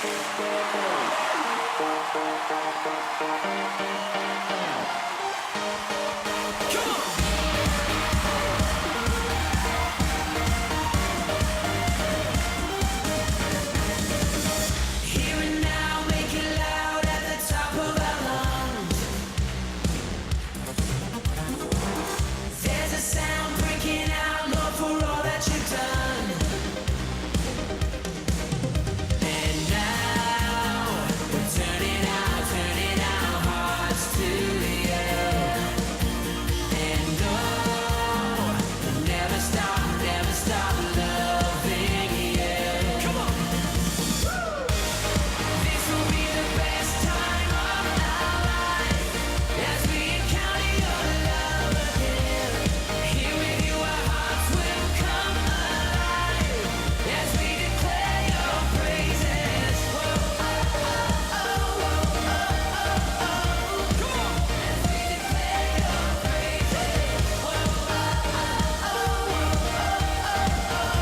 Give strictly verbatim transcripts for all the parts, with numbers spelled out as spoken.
Here and now, make it loud at the top of our lungs. There's a sound breaking out, Lord, for all that you've done. And now, we're turning our, turning our hearts to you. And oh, we'll never stop, never stop loving you. Come on. This will be the best time of our life as we encounter your love again. Here with you, our hearts will come alive as we declare your praises. Whoa, oh, oh, oh, oh, oh, oh, oh. Come on. As we declare your praises. Whoa, oh, oh, oh, oh, oh, oh, oh.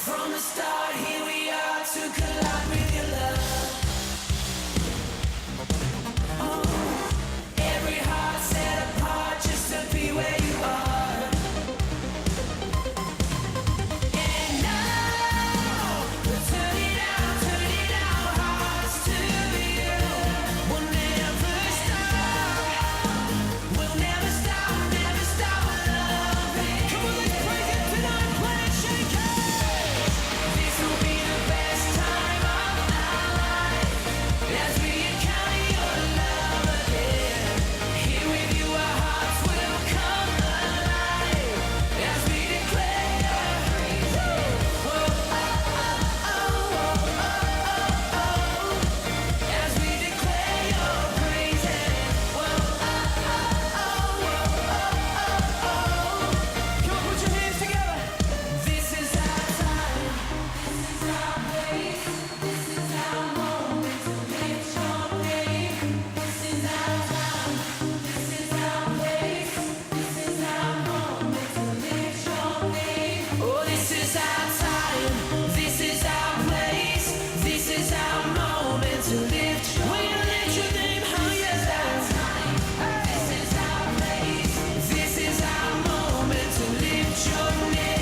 From the start, here we are to collide with your love. Oh, every heart set apart just to be where you are. And now, we're turning our, turning our hearts to you. We'll never stop. We'll never stop, never stop loving. Come on, let's praise him tonight. Planet Shakers. This will be the best time of our life as we encounter your love again. Here with you, our hearts will come alive as we declare your praises. Whoa, oh, oh, oh, oh, oh, oh. As we declare your praises. Whoa, oh, oh, oh, oh, oh, oh, oh. Come on, put your hands together. This is our time. This is our place. This is our moment to lift your name. This is our time. This is our place. This is our moment to lift your name. Oh, this is our time. This is our place. This is our moment to lift your name. We lift your name higher. This is our time. This is our place. This is our moment to lift your name.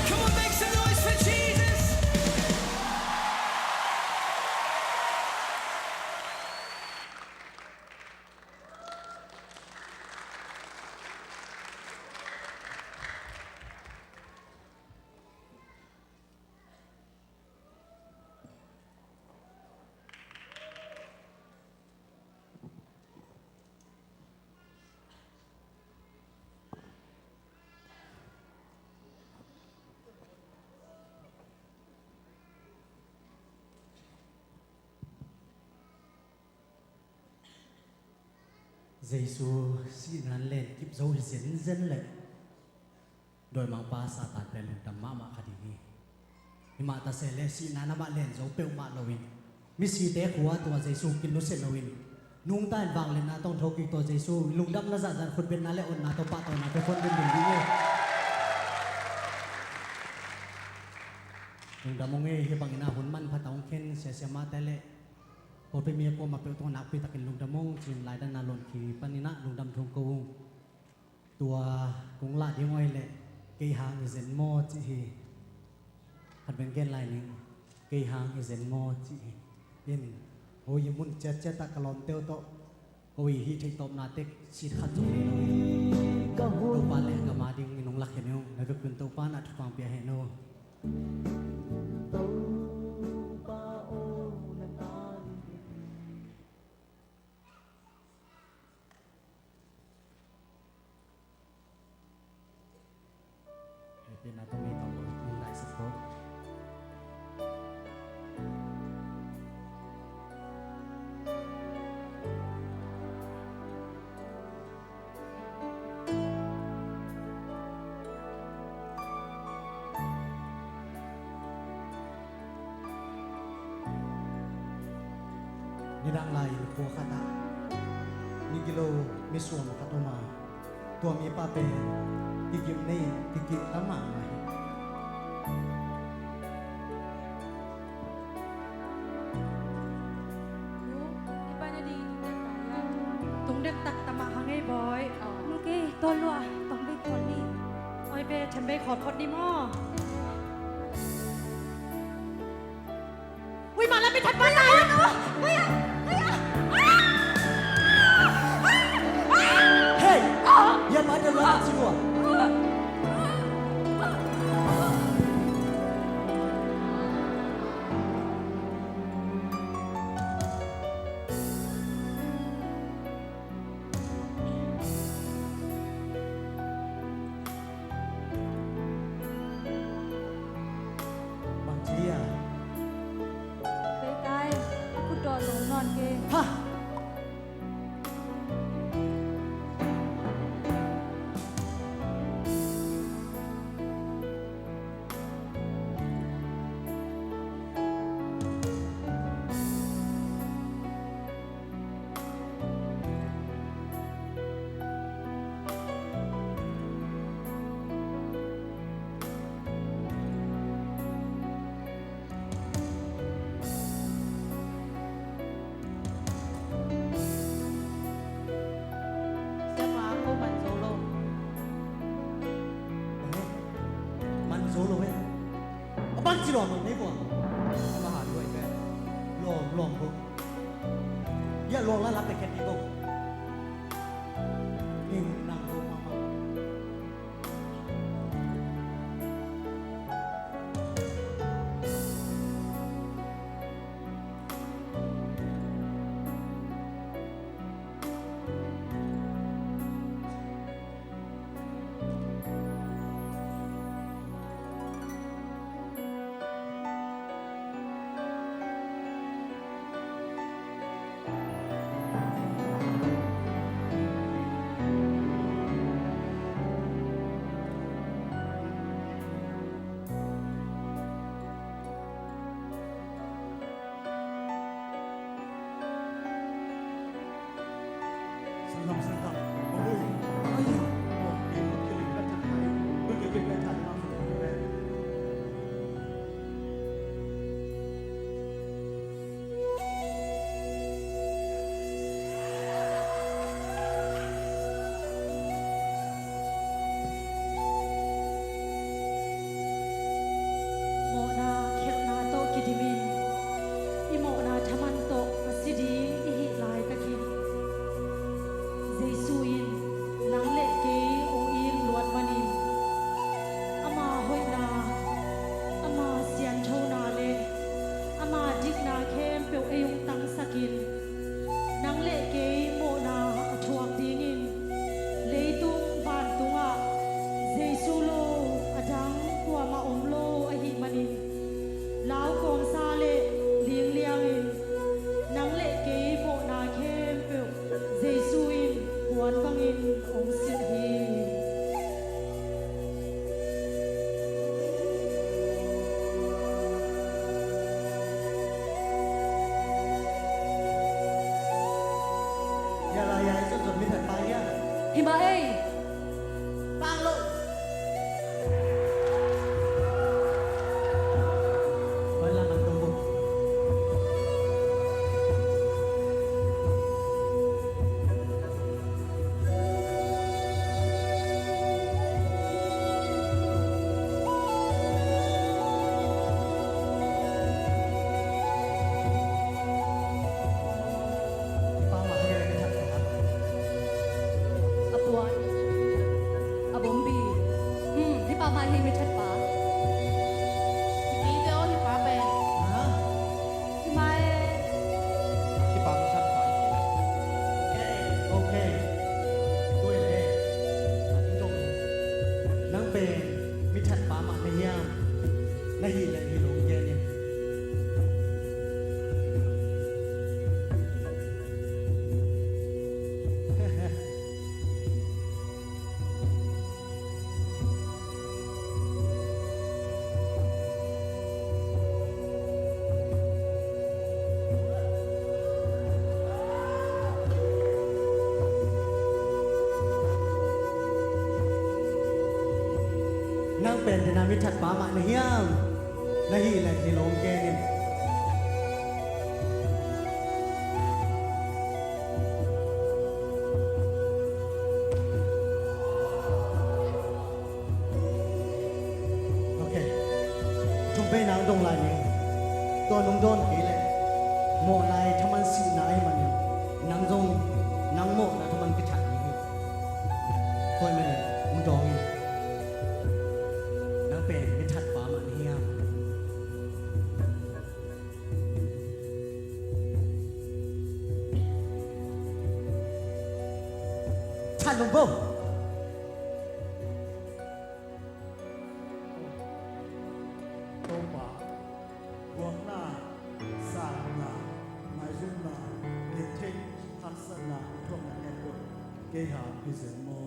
Come on, make some noise for Jesus. Jesu sihna in len kip zo hi zenzen leh dawimangpa Satan pen lungdam mahmah kha ding hi. Himah ta se leh sihna in amah len zo peuhmah loin, misite khua tungah Jesu kinusia loin, nungta in vangliatna tawh thokik tawh Jesu lungdamna zahzah khutbetna leh otna tawh pahtawina pia khawm ding ding hi. Lungdam ung ei, hih bangin a hun manpha ta hong khen siasiamahte leh pawlpi mi a kuamah peuh tungah nakpi takin lungdam ung ci-in laidanna luan kipan in ah lungdam thu ko ung. Tua kong lah ding uh ahih leh, kei hang hi zen maw cih hi. Khat veng gen lai ning, kei hang hi zen maw cih hi. In, hoi, i mun ciatciat ah ka lawmte uh tawh Ko i hih theih tawpna tek sit khat zong nei lo hi. Topa le a gam a ding i nung lak hen uh, na vekun Topa na thupha pia hen uh. Hehpihna tawh mi tawh nong daisak ko. Nidang lai-in khua khatah migilo misuam khat om a, tua mipa pen kigim nei-in kigim tam mahmah hi. Tung dektak tamah hang ei bawi. Nuk ei, tua lua, tong bei khawt ni. Oi be, them bei khawt khawt ni maw? Ui, mah la mi that pa lai. Hey! Ya ma de la si lua. Bang ci a? Pei kai, a khut daw zong nawn kei. Ha! Siapa, ko man zo lo. Man zo lo eh. A bang ci lawm ang nei vua. A ma ha duai pe. Lawm, lawm ko. Ya lawm la la pe ket ni ko. Ning nang ko mama. Hi mi thatpa. Hi te aw, hi pa pen. Ha? Hi ma e. Hi pa mi thatpa hi. Okay. Tua hi le. Nang pen mi thatpa mah na hiam? Na hih leh hi lo gen in. Nang pen dena mi thatpa mah na hiam? Na hih leh hi lo gen in. Okay. Thum vei nang dong lai ni. Tua nong dawn kei leh mawhna i thaman sihna ahih manin nang zong nang mawhna thaman kithat ni hi. Tua ahih manin hong dawng in. Nang pen mi thatpa mah na hiam? That lo vo. Topa, vuakna, sangna, maizumna, gentheih, haksatna, thuakna khempeuh kei hang hi zen maw?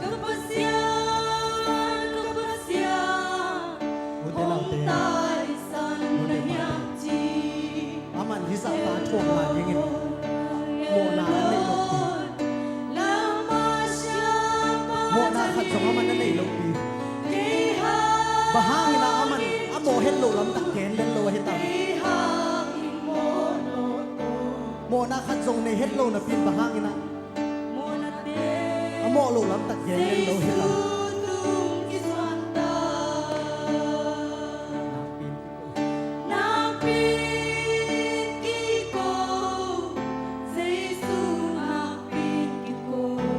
Ka Pasian, ka Pasian, hong taisan na hiam ci. Aman hih zahta thuakna dingin mawhna a nei lopi. Mawhna khat zong aman a nei lopi. Bang hangin ah aman a mawh het loh lamtak gen lel lo ahi tam? Mawhna khat zong nei het lo napi in bang hangin ah a mawh loh lamtak gen lel lo hi tam?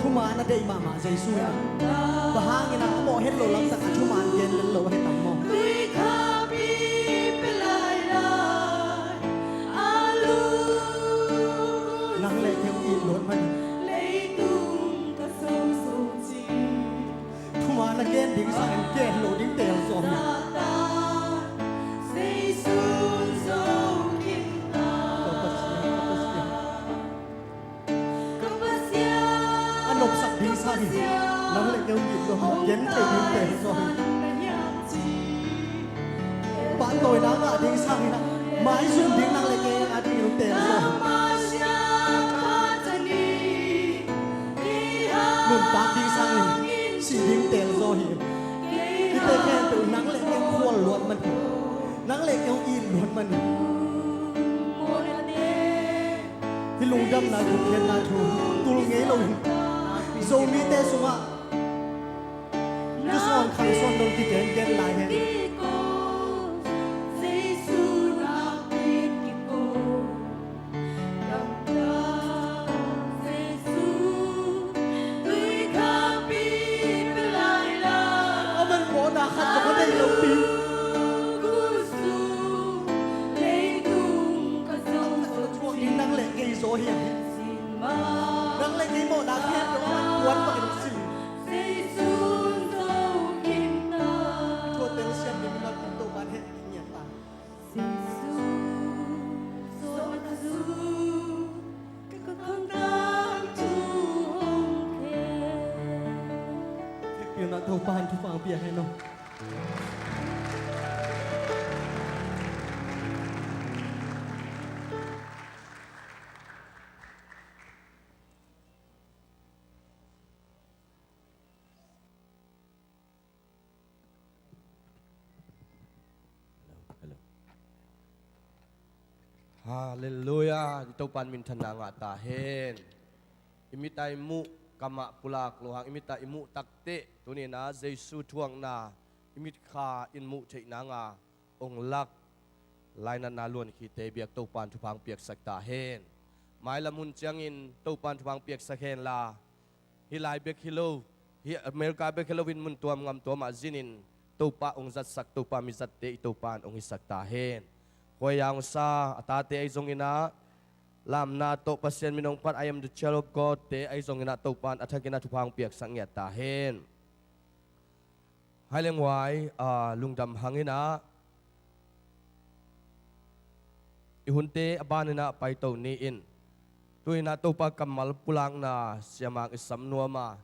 Thuman a deih mahmah Jesu in ah bang hangin ah a mawh het loh lamtak a thuman gen lel lo ahi tam maw? Nang le kei hong it luat man. Thuman a gen ding sangin gen loh ding teel zaw hi. Ka Pasian, ka Pasian. A nopsak ding sangin nang le kei hong it luat man, gen thei ding teel zaw hi. Pahtawina ngah ding sangin ah maizum ding nang le kei a dingin hong teel zaw hi. Nuntak ding sangin sih ding teel zaw hi. Hihte khempeuh nang le kei hong khual luat man hi. Nang le kei hong it luat man hi. Hih lungdamna gupkhiatna thu tul ngei lo hi. Zomite sungah Tua sawm khang sawn dong kigen gen lai hen. A man mawhna khat zong a nei lo pi. Nang le kei zaw hi. Nang le kei mawhna khen lo man kuan bangin sim. Jesu zo kim ta. Tua telsiam ding mi lam kum Topa'n het ding ngiat ta. Jesu zo na zu ka khang tangthu hong khen. Hehpihna Topa'n thupha hong pia hen aw. Halleluiah. I Topa in minthanna ngah ta hen. I mit a i muh kamah pulak lo hang, i mit a i muh takteh tuni-in ah Jesu thuakna i mitkha in muh theih nanga hong lak lainatna luankhite biak Topa in thupha hong piaksak ta hen. Mailam hun ciangin Topa in thupha hong piaksak hen la, hih lai bek hi lo, hih America bek hi loin mun tuam ngam tuamah zinin Topa hong zatsak, Topa mizatte i Topa in hong hisak ta hen. Khuaiya hong sa a tate ahi zongin ah, lamna tawh Pasian min hong phat I am the child of God te ahi zongin ah Topa in a thakin ah thupha hong piaksak ngiat ta hen. Hai leng huai, a, lungdam hangin ah i hunte a banin ah paito ni in. Tu-in ah Topa kammal pulakna Sia Mang i sam nuam a,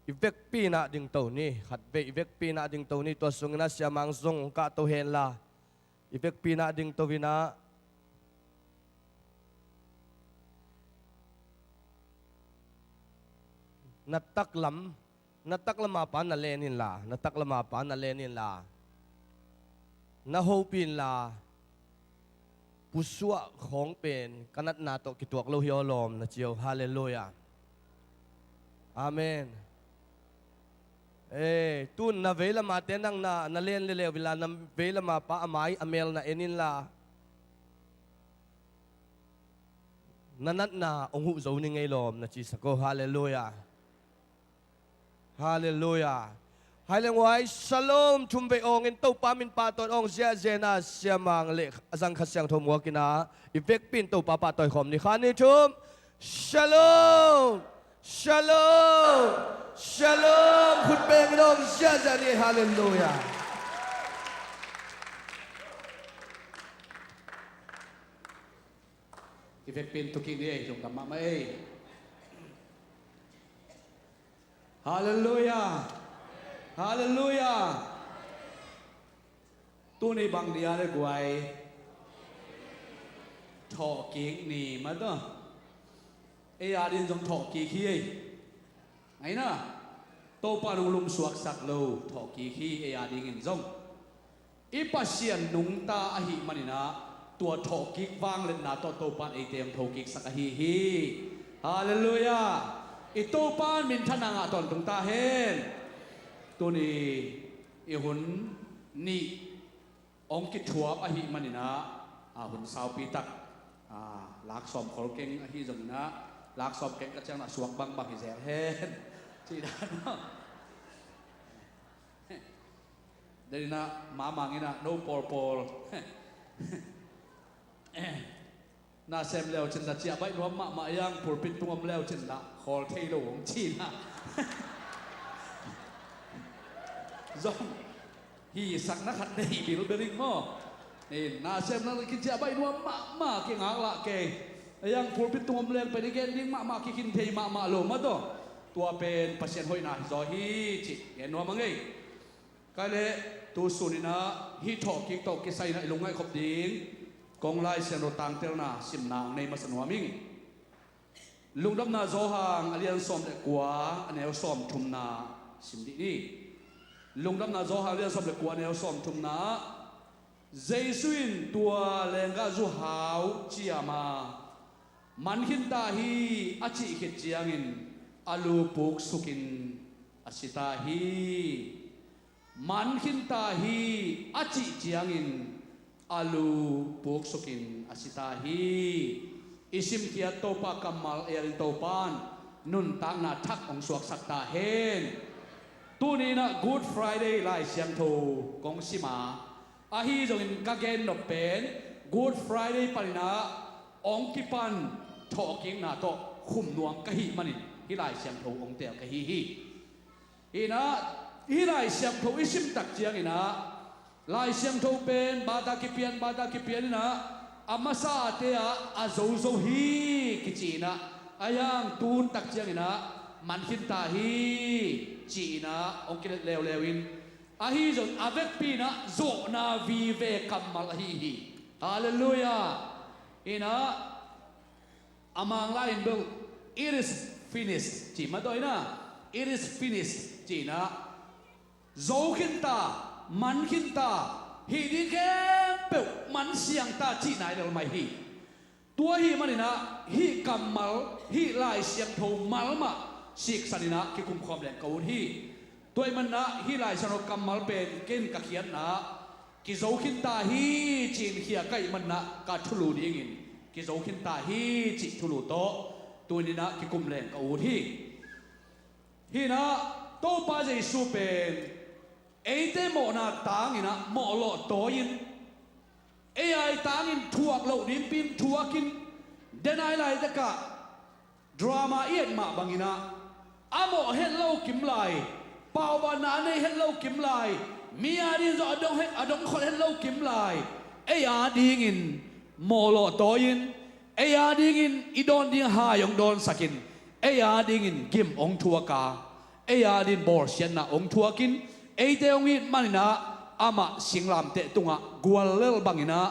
i vekpi in ah dingto ni. Khatvei i vekpi in ah dingto ni. Tua sungin ah Sia Mang zong hong kahto hen la, i vekpi in ah dingto in ah na taklam, na taklam a pa na len inla, na taklam a pa na len inla, na hopih inla, pusuah khawng pen ka natna tawh kituak lo hi aw lawm na ci aw. Halleluiah. Amen. Ei, tun na veilam a te nang na, na len leuleu inla, na veilam a pa a mai a mel na en inla, na natna hong huh zo ni ngei lawm na cisak aw. Halleluiah. Halleluiah. Hai leng huai, shalom thum vei awngin Topa min pahtawi awng ziahziah in ah Sia Mang le a zang Kha Siangtho muak in ah i vekpi in Topa pahtawi khawm ni. Khat, nih, thum. Shalom. Shalom. Shalom. Khut bengin awng ziahziah ni. Halleluiah. I vekpi in tu kik ni ei, lungdam mahmah ei. Halleluiah. Halleluiah. Tuni bang dia le guai? Thawhkik ni mah tawh. Ei a dingin zong thawhkik hi ei. Ahi na, Topa in hong lumsuaksak lo thawhkik hi ei a dingin zong. I Pasian nungta ahih manin ah tua thawhkik vangliatna tawh Topa in eite hong thokiksak ahi hi. Halleluiah. I Topa in minthanna ngah tawntung ta hen. Tuni i hun nih hong kithuap ahih manin ah, a hun saupi tak, a, lak sawm khol keng ahi zongin ah, lak sawm keng ka ciang ah suak bangbang hi zel hen. Cih dan maw. Denin ah, Mamang in ah, no pawlpawl. Na sem leu cin la ciah baih nuam mahmah, a yang pulpit tung om leu cin la khawl thei lo hong ci na. Zong hisakna khat nei bilbel ing maw? Nin, na sem na kiciah baih nuam mahmah, kingak lah kei. A yang pulpit tung om leng pen i gen ding mahmah, kikhin thei mahmah lo mah tawh. Tua pen Pasian hoihna hi zaw hi cih gen nuam a ngei. Kei leh tu sunin ah hih thawhkik tawh kisai in ah i lungngaih khop ding kong Lai Siangtho tangtelna simna hong nei masa nuam ing. Lungdamna Johan a lian sawm le kua, a neu sawm thumna sim dih ni. Lungdamna Johan a lian sawm le kua, a neu sawm thumna ah, Jesu in tua lenggahzu hau ciam a, "Man khin ta hi," a cih khit ciangin a lu puksukin a si ta hi. "Man khin ta hi," a cih ciangin a lu puksukin a si ta hi. I simkhiat Topa kammal ei a dingin Topa in nuntakna thak hong suaksak ta hen. Tuni in ah Good Friday Lai Siangtho kong sim a, ahi zongin ka gennop pen Good Friday panin ah hong kipan thawhkikna tawh khum nuam ka hih manin hih Lai Siangtho hong teel ka hi hi. In ah hih Lai Siangtho i sim tak ciangin ah, Lai Siangtho pen bata kipian, bata kipian in ah, a masate ah a zozo hi kici in ah, a yang tun tak ciangin ah, "Man khin ta hi," ci in ah hong kilet leuleu in, ahi zong a vekpi in ah zawhna vive kammal ahi hi. Halleluiah. In ah, a Manglai in bel, "It is finished," ci mah tawh in ah, "It is finished," ci in ah, zo khin ta, man khin ta, hih ding khempeuh man siang ta cihna hi lel mai hi. Tua ahih maninah hih kammal, hih Lai Siangtho mal mah siksaninah kikumkhawm leng ka ut hi. Tua ahih maninah hih Lai Siangtho kammal pen ken ka khiatna kizo khinta hi, ci-in khia ka hih maninah ka thulu dingin kizo khinta hi, cih thulu tawh tuninah kikum leng ka ut hi. Hinah Topa Jesu pen eite mawhna tanginah mawhlawh tawi-in, ei ai tangin thuak loh dingpi-in thuakin, denai laitakah drama i et mah banginah a mawh het lo kim lai, paubanna a nei het lo kim lai, mi adingin zong a dong het, a dong khol het lo kim lai, ei adingin mawhlawh tawi-in, ei adingin i dawn ding hai hong dawnsakin, ei adingin gim hong thuaka, ei adingin bawlsiatna hong thuakin, eite hong it maninah amah singlamteh tungah guallel banginah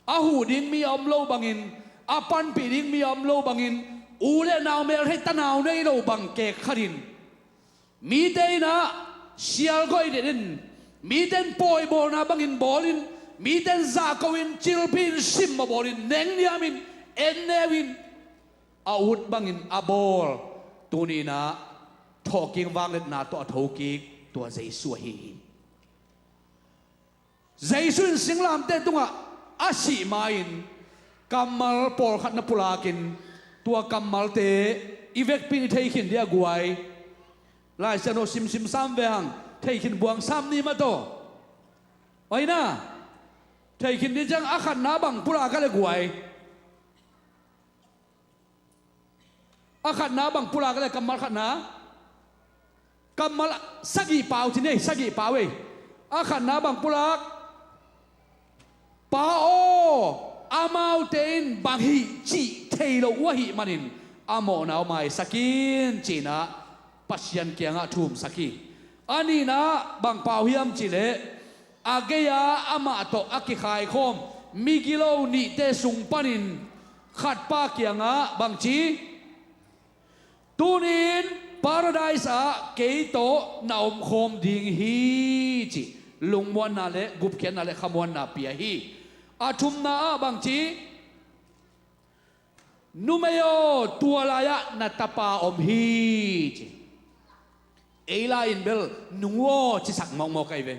a huh ding mi a om lo bangin, a panpih ding mi a om lo bangin, u le nau melthei tanau nei lo bang kek khatin, mite inah sialgoih detin, mite in pawibawlna bangin bawlin, mite in zahko-in cilphi-in simmawh bawlin, nengniamin, enneu-in, a ut bangin a bawl, tuninah thawhkik vangliatna tawh a thokik tua Jesu ahi hi. Jesu in singlamteh tungah a sih ma-in kammal pawlkhat na pulakin, tua kammalte i vekpi-in i theikhin dia guai. Lai Siangtho simsim sam ve hang, theikhin buang sam ni mataw. Oi na, theikhin ni ciang a khatna bang pulak a le guai. A khatna bang pulak a le kammal khatna. Kammal sagih pau ci nei, sagih pau ei. A khatna bang pulak. Pa aw, amaute in bang hih cih thei lo uh ahih manin a mawhna uh maisak in, cinah Pasian kiangah thumsak hi. A nihna bang pau hiam cihleh, a gei-a amah tawh a kikhaikhawm migilo nihte sung panin khatpa kiangah bangci, tunin Paradise ah kei tawh na omkhawm ding hi, ci lungmuanna le gupkhiatna le khamuanna pia hi. A thumna ah bangci, numei aw, tua lai-ah na tapa om hi, ci. Ei lai-in bel nu aw cisak mawkmawk ahi ve.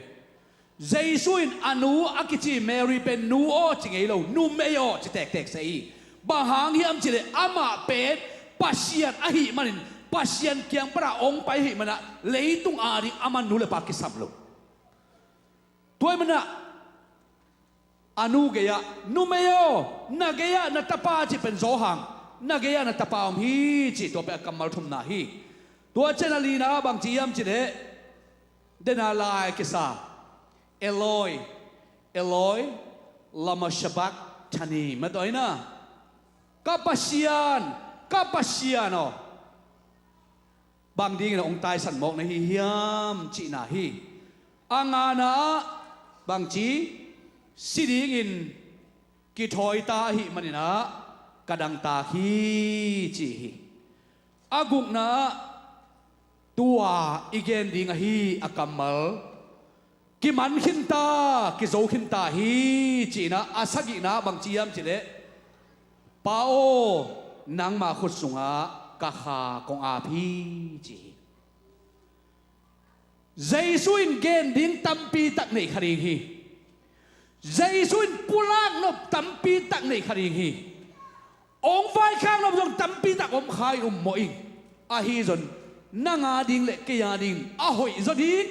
Jesu in a nu a kici Mary pen nu aw ci ngei lo, numei aw ci tektek se hi. Bang hang hiam cihleh amah pen Pasian ahih manin Pasian kiang pana hong pai ahih manah leitung ading ama nu le pa kisam lo. Tua ahih manah a nu gei-ah, numei aw, na gei-ah na tapa cih pen Johan, na gei-ah na tapa om hi, cih tua pen a kammal thumna hi. Tua ciang a lina bangci hiam cihleh, dena lai kisa, Eloi, Eloi, lama sabachthani, mataw ina, ka Pasian, ka Pasian aw, bang dingin hong taisan mawk na hi hiam cihna hi. A ngana ah bangci, si dingin kithawita ahih maninah ka dangtak hi, ci hi. A gukna ah tua i gen ding ahi a kammal kiman khinta, kizo khinta hi, cinah a sagihna bangci hiam cihleh, Pa aw, nangma khut sungah ka kha kong ap hi, ci hi. Jesu in gen ding tampi tak nei kha ding hi. Jesu in pulak nop tampi tak nei kha ding hi. Hong vaikhak nop zong tampi tak om kha in um mawh ing. Ahi zong nang a ding le kei a ding a hoih zaw ding,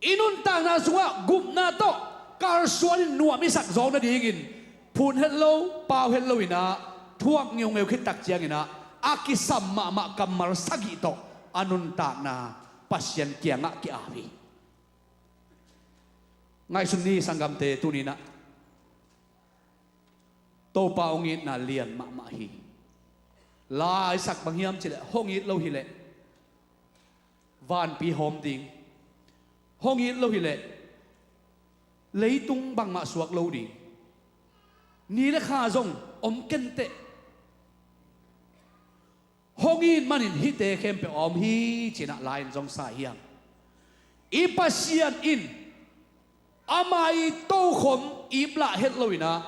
i nuntakna sungah gupna tawh kalsuan in nuam i sak zawk nadingin phun het lo, pau het lo inah, thuak ngeungeu khit tak cianginah a kisam mahmah kammal sagih tawh a nuntakna Pasian kiangah ki-ap hi. Ngaihsun ni sanggamte, tuninah Topa hong itna lian mahmah hi. Laisak bang hiam cihleh, hong it lo hileh vanpi hawm ding, hong it lo hileh leitung bangmah suak lo ding, ni le kha zong om kenteh. Hong it manin hihte khempeuh a om hi, cinah lai-in zong sa hiam? I Pasian in ama i tokhom iplah het loinah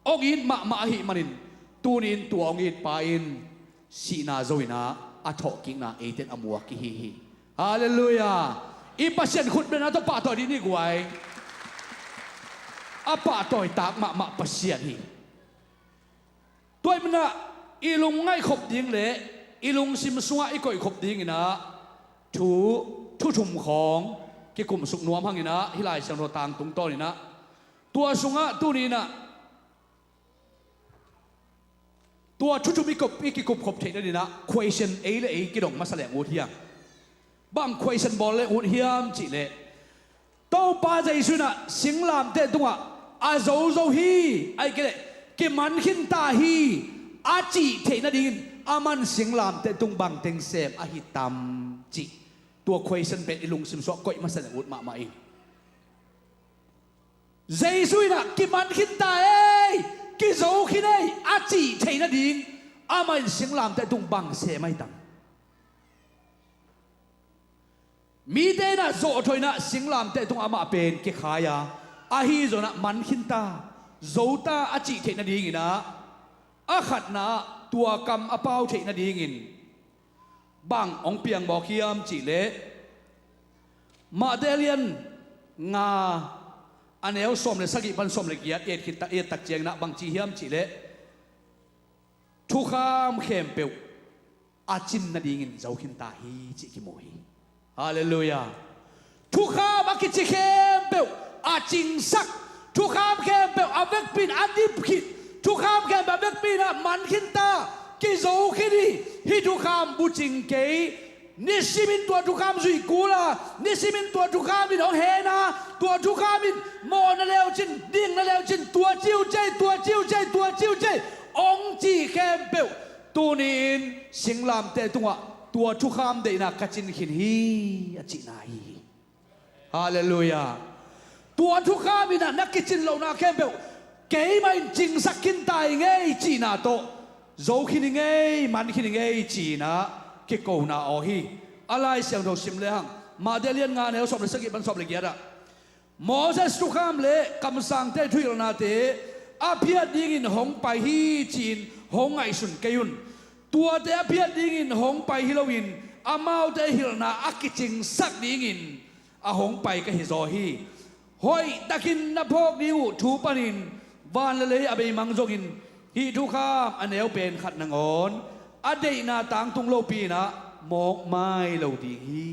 hong it mahmah ahih manin Tuni-in tua hong it pa in sihna zo-in ah a thawhkikna eite in a muak i hi hi. Halleluiah. I Pasian khutbetna tawh pahtawi dih ni guai. A pahtawi tak mahmah Pasian hi. Tua ahih manin ah i lungngaih khop ding le i lungsim sungah i koih khop dingin ah thu, thu thum khawng kikumsuk nuam hangin ah hih Lai Siangtho tangtung tawnin ah tua sungah tuni-in ah tua thu thum i kop, i kikupkhop theih nadingin ah question ei le ei kidong masa leng ut hiam? Bang question bawl leng ut hiam cih leh Topa Jesu in ah singlamteh tungah a zo zo hi, ahih kei leh kiman khinta hi a cih theih nadingin aman singlamteh tung bangteng sem ahi tam cih tua question pen i lungsim sungah koih masa leng ut mahmah ing. Jesu in ah kiman khinta ei, kizo khin ei a cih theih nading amah in singlamteh tung bang sem ahi tam? Mite in ah zawhthawh in ah singlamteh tungah amah pen kikhai a, ahi zongin ah man khinta, zota a cih theih nadingin ah a khatna ah tua kam a pau theih nadingin bang hong piang mawk hiam cih leh Matthai a lian nga a neu sawm le sagih pan sawm le giat i et khit tak, i et tak ciangin ah bang ci hiam cih leh thukham khempeuh a cin nadingin zo khinta hi cih kimu hi. Halleluiah. Thukham a kici khempeuh a cingsak, thukham khempeuh a vekpi in a dip khit, thukham khempeuh a vekpi in ah man khinta, kizo khin hi. Hih thukham bucing kei, nisimin tua thukham zuih kul a, nisimin tua thukham in hong hen a, tua thukham in mawhna leucin, dikna leucin, tua ciucei, tua ciucei, tua ciucei hong ci khempeuh tuni-in singlamteh tungah tua thukham deihna ka cin khin hi a cihna hi. Halleluiah. Tua thukham in ah na kicin lohna khempeuh keimah in cingsak khinta ing ei cihna tawh zo khin ing ei, man khin ing ei ci-in ah kikona aw hi. A Lai Siangtho sim lehang Matthai a lian nga a neu sawm le sagih pan sawm le giat ah Moses thukham le kamsangte thuhilhnate a phiat dingin hong pai hi ci-in hong ngaihsun kei un. Tuate a phiat dingin hong pai hi loin amaute hilhna a kicingsak dingin a hong pai ka hizaw hi. Hoihtakin na phawk ding uh thu panin van le lei a beimang zongin hih thukham a neu pen khat nangawn a deihna tangtung lopi in ah mawk mai lo ding hi.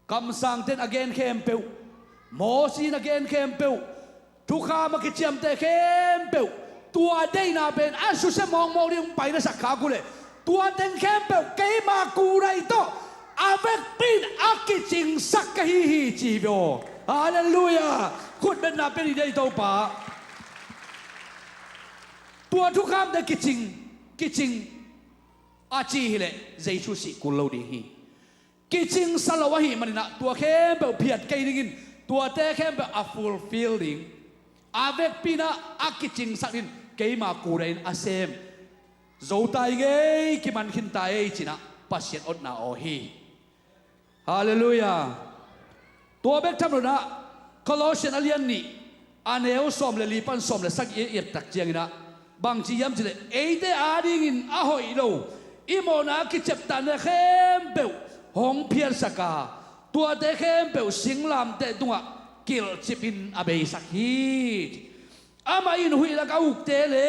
Kamsangte in a gen khempeuh, Mosi in a gen khempeuh, thukham a kiciamteh khempeuh, tua deihna pen a susia mawkmawk ding hong pai na sak khak uh leh tua teng khempeuh keima kudaih tawh a vekpi in a kicingsak ka hi hi ci hi ve aw. Halleluiah. Khutbetna pen i deih Topa. Tua thukhamte kicing, kicing a ci hileh Jesu sih kul lo ding hi. Kicingsa lo ahih manin ah tua khempeuh phiat kei dingin tuate khempeuh a fulfill ding, a vekpi in ah a kicingsak dingin keima kudaih in a sem. Zo ta ing ei, kiman khin ta ei ci-in ah Pasian otna aw hi. Halleluiah. Tua bek tham loin ah Colossian a lian nih a neu sawm le li pan sawm le sagih i et tak ciangin ah bangci hiam cih leh eite adingin a hoih lo i mawhna a kiciaptahna khempeuh hong phiatsak a, tuate khempeuh singlamteh tungah kilhcip in a beisak hi. Amah in huih lak a ukte le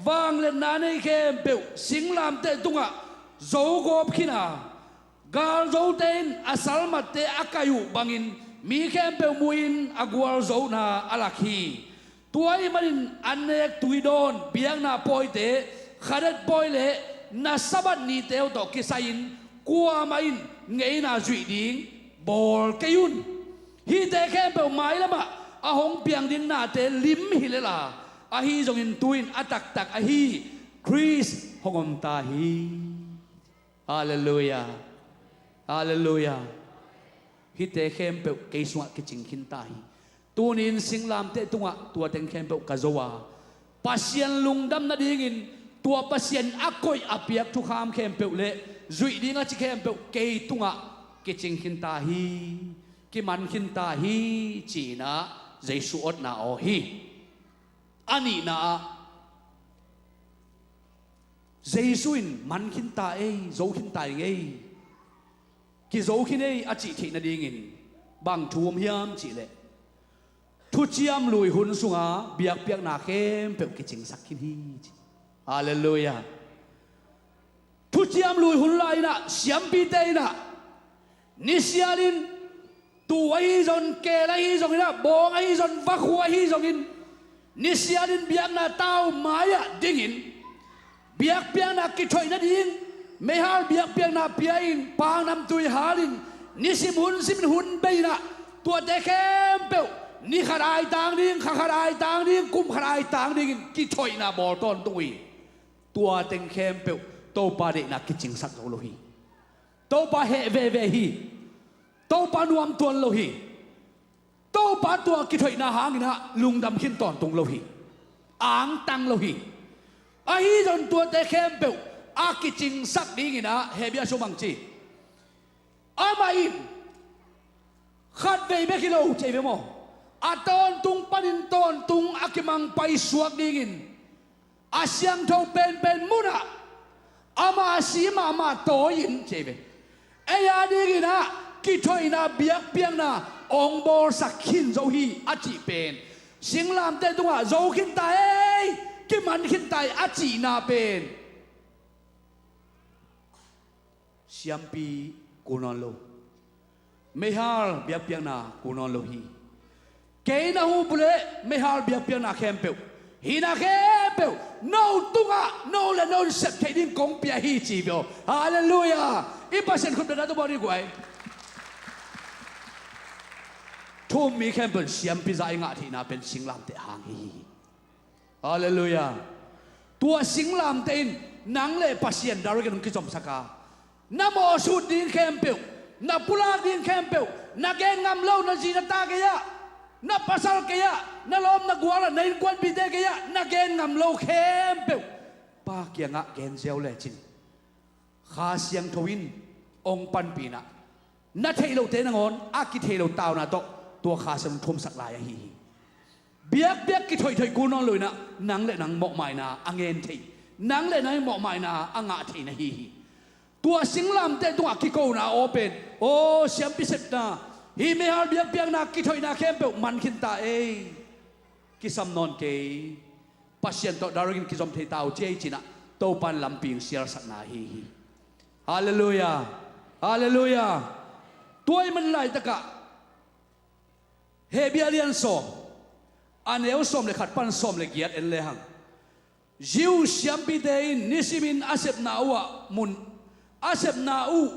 vangliatna nei khempeuh singlamteh tungah zogawp khin a, galzote in a salmatte a kaih uh bangin mi khempeuh mu-in a gualzona a lak hi. Tua ahih manin annek, tuidawn, biakna pawite, khadet pawi le na Sabbath nite uh tawh kisai-in kuamah in ngeina zuih ding bawl kei un. Hihte khempeuh mailamah a hong piang ding nate lim hi lel a, ahi zongin tu-in a taktak ahi Khrist hong om ta hi. Halleluiah. Halleluiah. Hihte khempeuh kei sungah kicing khin ta hi. Tuni-in singlamteh tungah tua teng khempeuh ka zo a, Pasian lungdam nadingin tua Pasian a koih a piak thukham khempeuh le zuih ding a ci khempeuh kei tungah kicing khin ta hi, kiman khin ta hi, ci-in ah Jesu otna aw hi. A nihna ah Jesu in man khin ta ei, zo khin ta ing ei, kizo khin ei a cih theih nadingin bang thu om hiam cihleh, thuciam lui hun sunga biakpiakna khempeuh kicingsak khin hi ci. Halleluiah. Thuciam lui hun lai-inah siampite inah nisialin, tuu ahi zongin, keel ahi zongin ah, bawng ahi zongin, vakhu ahi zongin, nisialin biakna tau mai-ah dingin, biakpiakna kithoih nading meihal biakpiakna pia-in, paknamtui halin, nisim hun simin hun bei-inah, tuate khempeuh ni khat aitang ding, kha khat aitang ding, kum khat aitang dingin kithoihna bawl tawntung uh hi. Tua teng khempeuh Topa deihna kicingsak zo lo hi. Topa heh veve hi. Topa nuamtuan lo hi. Topa tua kithoihna hanginah lungdam khin tawntung lo hi. Angtang lo hi. Ahi zong tuate khempeuh a kicingsak dinginah Hebrew sung bang ci, amah in khatvei bek hi lo ci ve maw? A tawntung panin tawntung a kimang paisuak dingin a siangtho penpen munah ama a si mahmah tawi-in ci ve, ei a dinginah kithoihna biakpiakna hong bawlsak khin zo hi a cih pen, singlamteh tungah zo khin ta ei, kiman khin ta ei a cihna pen siampi kul nawn lo. Meihal biakpiakna kul nawn lo hi. Kei na hu buleh meihal biakpiakna khempeuh, hihna khempeuh no tungah no le no in sep theih ding kong pia hi ci ve aw. Halleluiah. I Pasian khut bia na tu bawl ding guai. Thu um mi khempeuh in siampi zah i ngah theihna pen singlamteh hang hi hi. Halleluiah. Tua singlamteh in nang le Pasian direct in hong kizomsak a, na mawhsut ding khempeuh, na pulak ding khempeuh, na gen ngam lo, na zi na ta gei-ah, na pasal gei-ah, na lawm na gual ah, na innkuanpihte gei-ah na gen ngam lo khempeuh Pa kiangah gen ziau lecin Kha Siangtho in hong panpih inah na theih lohte nangawn a kithei lo tauna tawh tua Kha Siangtho in thumsak lai ahi hi. Biakpiak kithoihthoih kul nawn lo inah nang le nang mawhmaina a ngen thei, nang le nang mawhmaina a ngah thei na hi hi. Tua singlamteh tungah kikona aw pen, aw siampi sepna, hih meihal biakpiakna kithoihna khempeuh man khin ta ei, kisam nawn kei, Pasian tawh direct in kizom thei ta uh ci ei cinah Topa in lampi hong sialsakna ahi hi. Halleluiah. Halleluiah. Tua ahih manin laitakah Hebrew lian sawm, a neu sawm le khat pan sawm le giat en lehang, Jew siampite in nisimin a sepna uhah mun, a sepna uh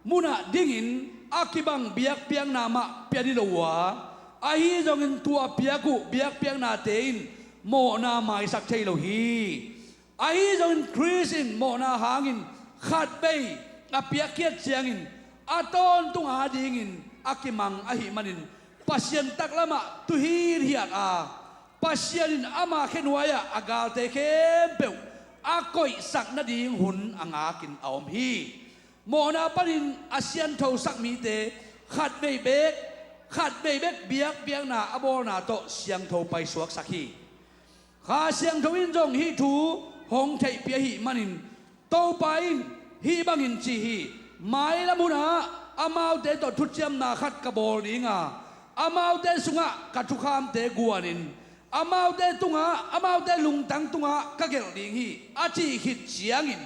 munah dingin a kibang biakpiakna mah pia dih lo uh a, ahi zongin tua piak uh biakpiaknate in mawhna maisak thei lo hi. Ahi zongin Khrist in mawhna hangin khatvei a piakkhiat ciangin a tawntung adingin a kimang ahih manin Pasian taklamah tu hithiat a, Pasian in ama khenuai-ah a galte khempeuh a koihsak nading hun a ngakin a om hi. Mawhna panin a sianthosak mite khatvei bek, khatvei bek biakpiakna a bawlna tawh siangtho paisuaksak hi. Kha Siangtho in zong hih thu hong theihpih ahih manin Topa in hih bangin ci hi. Mailam hunah amaute tawh thuciamna khat ka bawl ding a, amaute sungah ka thukhamte guanin amaute tungah, amaute lungtang tungah ka gelh ding hi, a cih khit ciangin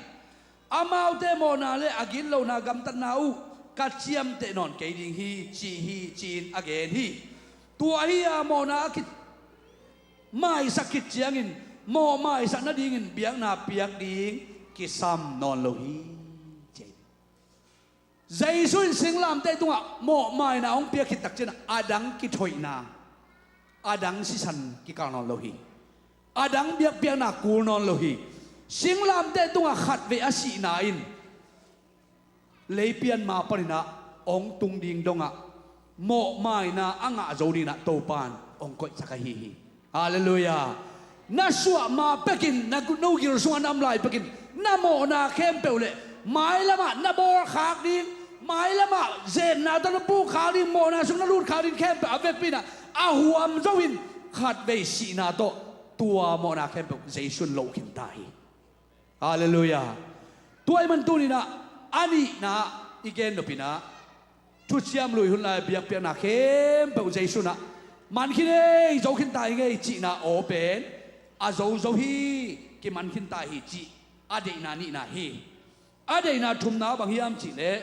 amaute mawhna le a gitlohna gamtatna uh ka ciamteh nawn kei ding hi, ci hi, ci-in a gen hi. Tua ahi a mawhna a ki maisak khit ciangin mawh maisak nadingin biakna piak ding kisam nawn lo hi, ci hi. Jesu in singlamteh tungah mawhmaina hong piak khit takciangin a dang kithoihna, a dang sisan kikal nawn lo hi. A dang biakpiakna kul nawn lo hi. Singlamteh tungah khatvei a sihna in leipian ma paninah hong tung ding dongah mawhmaina a ngah zo dinah Topa in hong koihsak ahi hi. Halleluiah. Na suah ma pekin, na no gil sungah na om lai pekin na mawhna khempeuh le mailamah na bawlkhak ding, mailamah zemna tawh na pukkhak ding, mawhna sung na lutkhak ding khempeuh a vekpi inah a huam zo in khatvei sihna tawh tua mawhna khempeuh Jesu in loh khin ta hi. Halleluiah. Tua ahih man tuninah a nihna i gen nopinah thuciam lui hun lai biakpiakna khempeuh Jesu inah man khin ei, zo khin ta hi ngei cihna aw pen a zo zo hi, kiman khin ta hi cih a deihna nihna hi. A deihna thumna bang hiam cihleh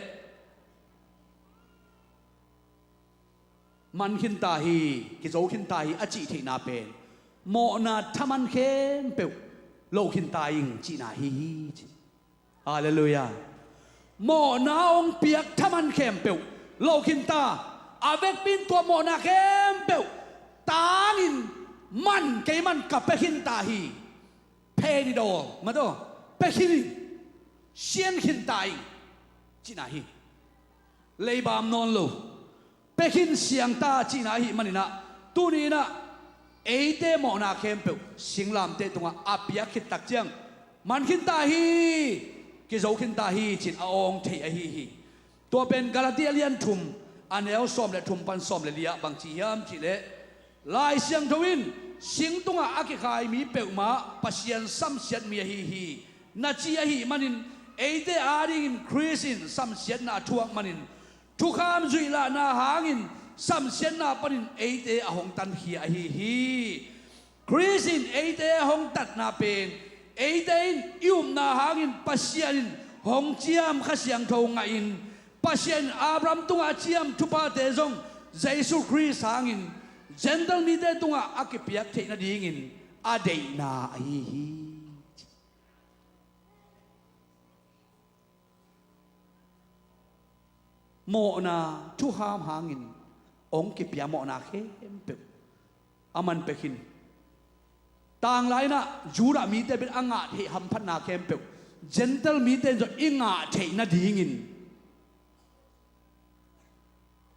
man khin ta hi, kizo khin ta hi a cih theihna pen mawhna thaman khempeuh lo khin ta ing cihna hi hi ci. Halleluiah. Mawhna hong piak thaman khempeuh lo khin ta. A vekpi in tua mawhna khempeuh tangin man kei man ka pia khin ta hi. Pay it all, maw, pia khin in, siang khin ta ing cihna hi. Leibam nawn lo, pia khin siang ta cihna ahih maninah tuninah eite mawhna khempeuh singlamteh tungah a piak khit tak ciang man khin ta hi, kizo khin ta hi ci-in a awng thei ahi hi. Tua pen Galatia lian thum, a neu sawm le thum pan sawm le li ah bang ci hiam cihleh, Lai Siangtho in sing tungah a kikhai mi peuhmah Pasian samsiat mi ahi hi, na ci ahih manin eite adingin Khrist in samsiatna a thuak manin thukham zuihlahna hangin samsiatna panin eite a hong tankhia ahi hi. Khrist in eite a hong tatna pen eite in i upna hangin Pasian in hong ciam Kha Siangtho ngahin, Pasian in Abraham tungah a ciam thuphate zong Jesu Khrist hangin Gentile mite tungah a kipiak theih nadingin a deihna ahi hi. Mawhna thukham hangin hong kipia mawhna khempeuh a man pia khin. Tanglai inah Judah mite bek a ngah theih hamphatna khempeuh Gentile mite in zong i ngah theih nadingin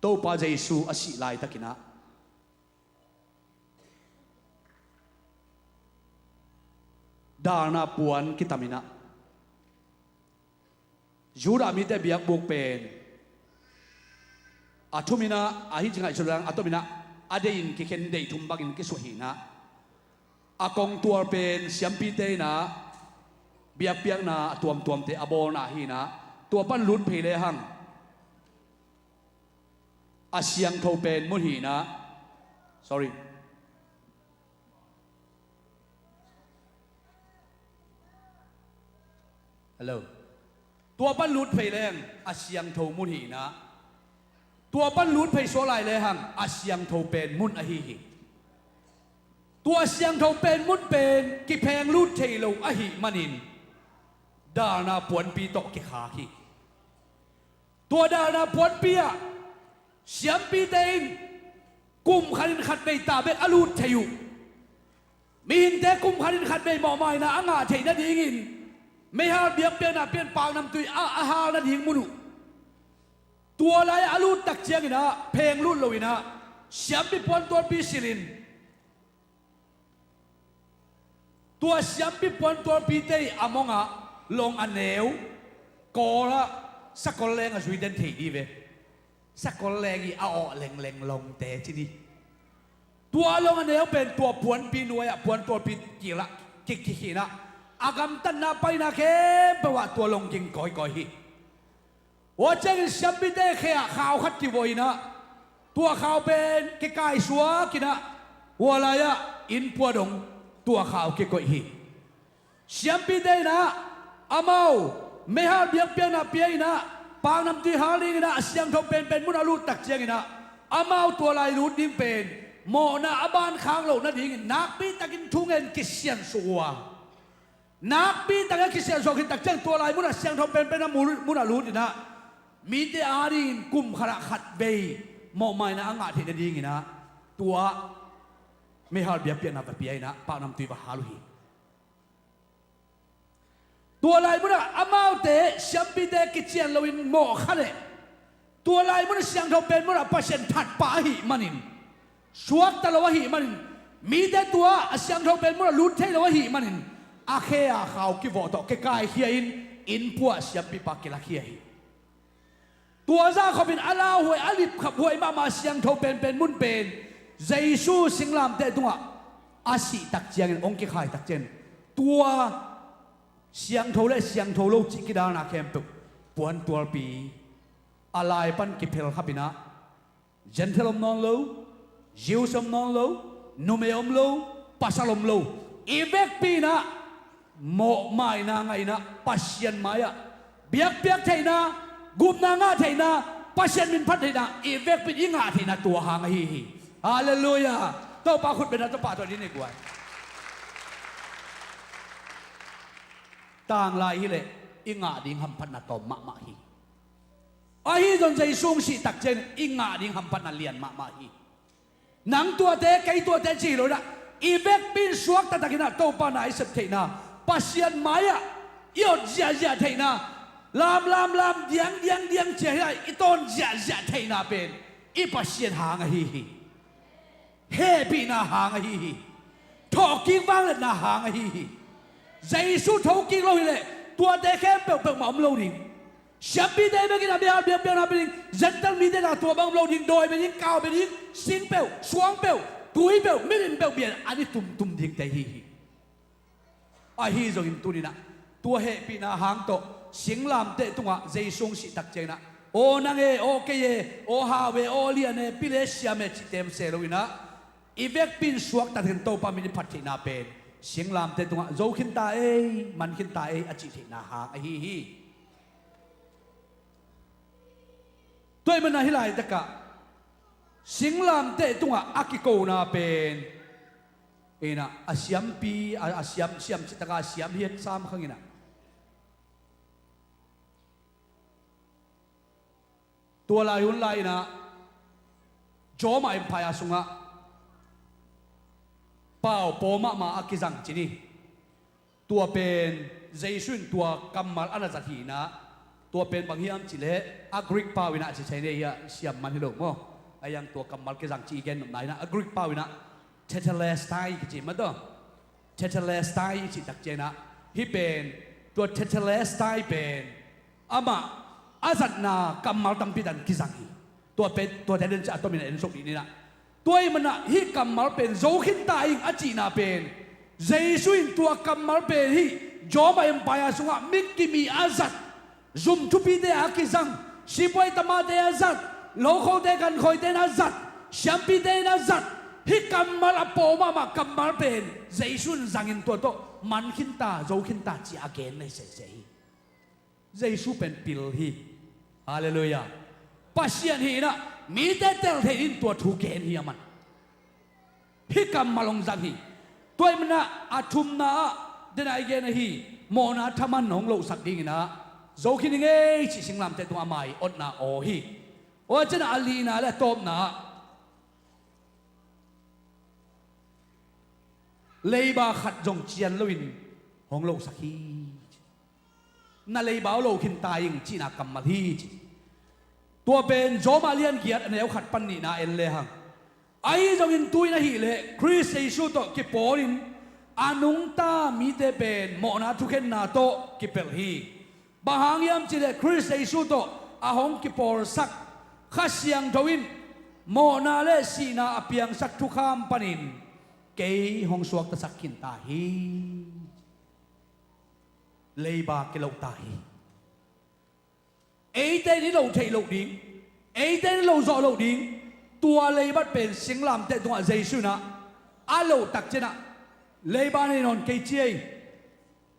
Topa Jesu a sih laitakinah dalna puan kitaminah Judah mite biakbuk pen a thuminah, a hi ci ngaihsut lang a tominah a deihin kikhen deih thum bangin kisuah hinah, a kongtual pen siampite inah biakpiakna a tuamtuamte a bawlna hinah, tua pan lut phei lehang a siangtho pen mun hinah, sorry, hello. Tua pan lut phei leng a siangtho mun hinah, tua pan lut phei suak lai lehang a siangtho pen mun ahi hi. Tua siangtho pen mun pen kipheng lut thei lo ahih manin dalna puanpi tawh kikhak hi. Tua dalna puanpi ah siampite in kum khatin khatvei ta bek a lut thei uh. Mihingte kum khatin khatvei mawhmaina a ngah theih nadingin meihal biakpiakna pian paknamtui ah a hal nading mun uh. Tua lai-ah a lut tak cianginah pheng lut loinah siampi puantualpi silhin, tua siampi puantualpite ih a mongah long a neu, kawlah sakol leng a zui den thei dih ve. Sakol leng ih a awh lengleng longte ci dih. Tua long a neu pen tua puanpi nuai-ah puantualpi kilah kikikhinah a gamtatna paina khempeuh ah tua long ging kawikawi hi. Ua ciangin siampite khe-ah khau khat kivuah inah tua khau pen kikaisuak inah ua lai-ah inn pua dong tua khau kikoih hi. Siampite inah amau meihal biakpiakna pia inah paknamtui hal dinginah a siangtho penpen mun a lut tak cianginah amau tua lai lut ding pen mawhna a ban khak loh nadingin nakpi takin thungen kisiansuah uh a, nakpi takin a kisiansuah khit tak ciang tua lai munah siangtho penpen a mun, munah lut inah mite adingin kum khatah khatvei mawhmaina a ngah theih nadinginah tua meihal biakpiakna va pia inah paknamtui va hal uh hi. Tua lai munah amaute siampite kician loin mawh kha leh tua lai munah siangtho pen munah Pasian thatpah ahih manin, suakta lo ahih manin, mite tua a siangtho pen munah lut thei lo ahih manin a khe-a khau kivawh tawh kikaikhia in inn puah siampipa kilakhia hi. Tua zahkhopin a lauhuai a lipkhaphuai mahmah siangtho penpen mun pen Jesu singlamteh tungah a sih tak ciangin hong kikhai tak ciangin tua Siangtho le siangtho lo cih kidalna khempeuh puantualpi a lai pan kiphel khapinah, Gentile om nawn lo, Jews om nawn lo, numei om lo, pasal om lo, i vekpi inah mawhmaina ngahinah Pasian mai-ah biakpiak theihna, gupna ngah theihna, Pasian min phat theihna i vekpi in i ngah theihna tua hang ahi hi. Halleluiah. Topa khut bena Topa tawh din i guai. Tanglai hileh i ngah ding hamphatna tawm mahmah hi. Ahi zong Jesu hong sih takciang i ngah ding hamphatna lian mahmah hi. Nang tuate kei tuate ci hi lo inah, i vekpi in suakta takinah Topa na i sep theihna, Pasian mai-ah i ot ziahziah theihna, lam lam lam diang diang diang cia hi lai i tawn ziahziah theihna pen i Pasian hang ahi hi. Hehpihna hang ahi hi. Thawhkik vangliatna hang ahi hi. Jesu thokik lo hileh tuate khempeuh peuhmah om lo ding. Siampite bekin a bia biakpiakna pia ding, Gentile mite na tua bang om lo ding, dawi bia ding, kau bia ding, sing peuh, suang peuh, tui peuh, milim peuh bia an i tumtum dingte hi hi. Ahi zongin tuninah tua hehpihna hang tawh singlamteh tungah Jesu hong sih takcianginah, aw nang e, aw kei e, aw hau e, aw lian e, pil e, siam e cih temse loinah, i vekpi in suakta takin Topa min i phat theihna pen singlamteh tungah zo khinta ei, man khinta ei a cih theihna hang ahi hi. Tua ahih manah hih laitakah singlamteh tungah a kikona pen inah a siampi, a, a siam, siam citakah a siam hiat sam khanginah, tua lai hun lai inah Roma Empire sungah pau paw mahmah a kizang cin hi. Tua pen Jesu in tua kammal a na zat hi inah, tua pen bang hiam cihleh a Greek pau inah a ci thei nei hi a, siam man hi lo maw? A iang tua kammal kizang ci i gen nopna inah a Greek pau inah tetelestai kici mataw. Tetelestai i cih takcianginah hih pen, tua tetelestai pen amah a zatna kammal tampi tan kizang hi. Tua pen tuate den ciah a tomin a en sok dih ninah, tua ahih manah hih kammal pen zo khinta ing a cihna pen Jesu in tua kammal pen hih Roma Empire sungah mi kim ih a zat, zum thupite a kizang, sipuai tamate a zat, lokhote gankhawite in a zat, siampite in a zat, hih kammal a paw mahmah kammal pen Jesu in zangin tua tawh man khinta, zo khinta ci a gen nei sese hi. Jesu pen pil hi. Halleluiah. Pasian hi inah mite tel thei in tua thu gen hi a man. Hih kammal hong zang hi. Tua ahih manah a thumna ah dena i gen ahi, mawhna thaman hong lohsak dinginah zo khin hi ngei cih singlamteh tungah a mai otna aw hi. Ua cinah a lina le a tawpna ah leiba khat zong cian loin hong lohsak hi. Na leiba aw lo khinta ing cihna kammal hi ci. Tua pen Roma lian giat a neu khat pan nihna en lehang, ahi zongin tuin ahileh Khrist Jesu tawh kipawlin a nungta mite pen mawhna thukhenna tawh kipelh hi. Bang hang hiam cihleh Khrist Jesu tawh a hong kipawlsak Kha Siangtho in mawhna le sihna a piangsak thukham panin kei hong suaktasak khinta hi. Leiba kilohta hi. Eite in i lo theih loh ding, eite in i lo zawh loh ding. Tua leibat pen singlamteh tungah Jesu inah a loh takcianah leiba nei nawn kei ci ei,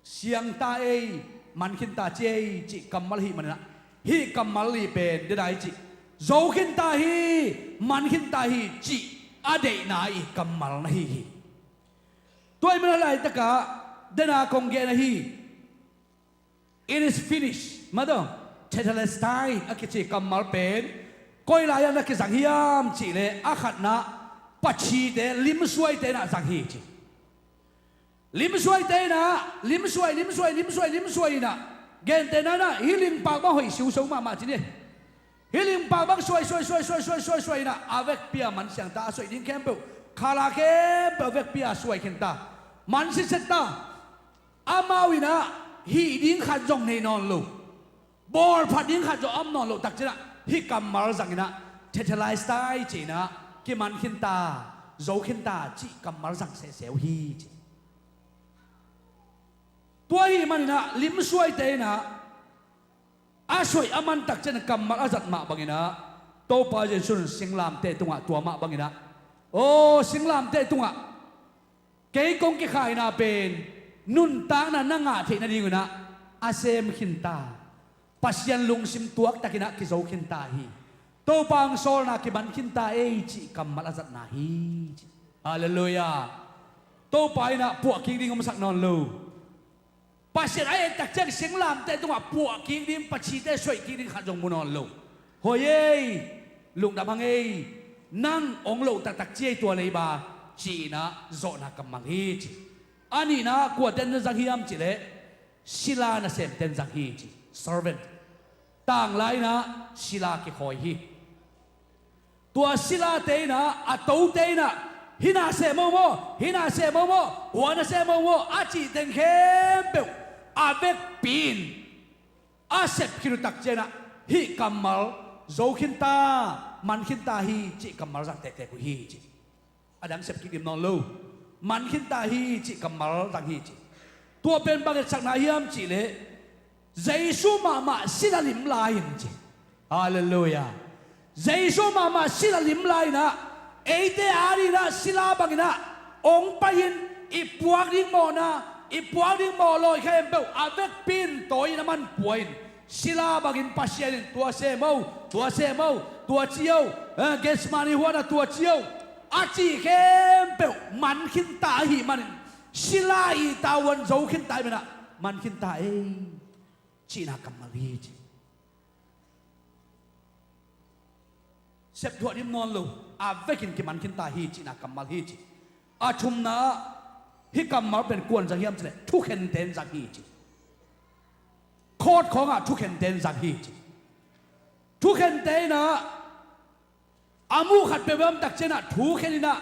siangta ei, man khinta ci ei cih kammal ahih maninah hih kammal li pen dena i cih zo khinta hi, man khinta hi cih a deihna i kammal na hi hi. Tua ahih manin laitakah dena kong gen ahi, it is finished mataw. Tetelestai a kici kammal pen koi lai-ah na kizang hiam cihleh a khatna Pachite limsuaite inah zang hi ci. Limsuaite inah limsuai limsuai limsuai limsuai inah gentehna inah hih lingpak bang hoih siuso mahmah ci ni. Hih lingpak bang suai suai suai suai suai suai suai inah a vekpi a man siangta a suai ding khempeuh, khala khempeuh a vekpi a suai khinta, man sitset ta. Amau inah hih ding khat zong nei nawn lo, bawlphat ding khat zong a om nawn loh takcianah hih kammal zanginah tetelestai ci inah kiman khinta, zo khinta cih kammal zang sehseh uh hi ci. Tua ahih maninah limsuaite inah a suaih a mantak cian kammal a zat mah banginah Topa Jesu in singlamteh tungah tua mah banginah, aw singlamteh tungah kei kong kikhaina pen nuntakna na ngah theih nadinginah a sem khinta, Pasian lungsim tuaktakinah kizo khinta hi. Topa hong sawlna kiman khinta ei cih kammal a zatna hi ci. Halleluiah. Topa inah puah kik ding omsak nawn lo. Pasian a ettak ciang singlamteh tungah puah kik ding, pacite suaih kik ding khat zong mu nawn lo. Hoi ei, lungdam hang ei, nang hong loh taktak ci ei tua leiba, ci-inah zawhna kammal hi ci. A nihna kuaten na zang hiam cihleh sila nasemten zang hi ci. Servant. Tanglai inah sila kikhawi hi. Tua silate inah a tote inah hih na sem o maw, hih na sem o maw, hua na sem o maw a cihten khempeuh a vekpi in a sep khit uh takcianah hih kammal zo khinta, man khinta hi cih kammal zang tektek uh hi ci. A dang sep kik dim nawn lo. Man khinta hi cih kammal dang hi ci. Tua pen bang etsakna hiam cihleh Jesu mahmah sila lim lai-in ci. Halleluiah. Jesu mahmah sila lim lai-inah eite adinginah sila banginah hong pai-in i puak ding mawhna, i puak ding mawh lawi khempeuh a vekpi in tawi-in a man pua in sila bangin Pasian in tua sem o, tua sem o, tua ci o, eh, Gethsemane huanah tua ci o a cih khempeuh man khinta ahih manin sila i tavuan zo khinta ahih maninah man khinta ei cihna kammal hi ci. Septhuah dim nawn lo, a vekin kiman khinta hi cihna kammal hi ci. A thumna ah hih kammal pen kuan zang hiam cihleh thukhente in zang hi ci. Khawt khawngah thukhente in zang hi ci. Thukhente inah a muh khat peuh bamtak cianah thukhen inah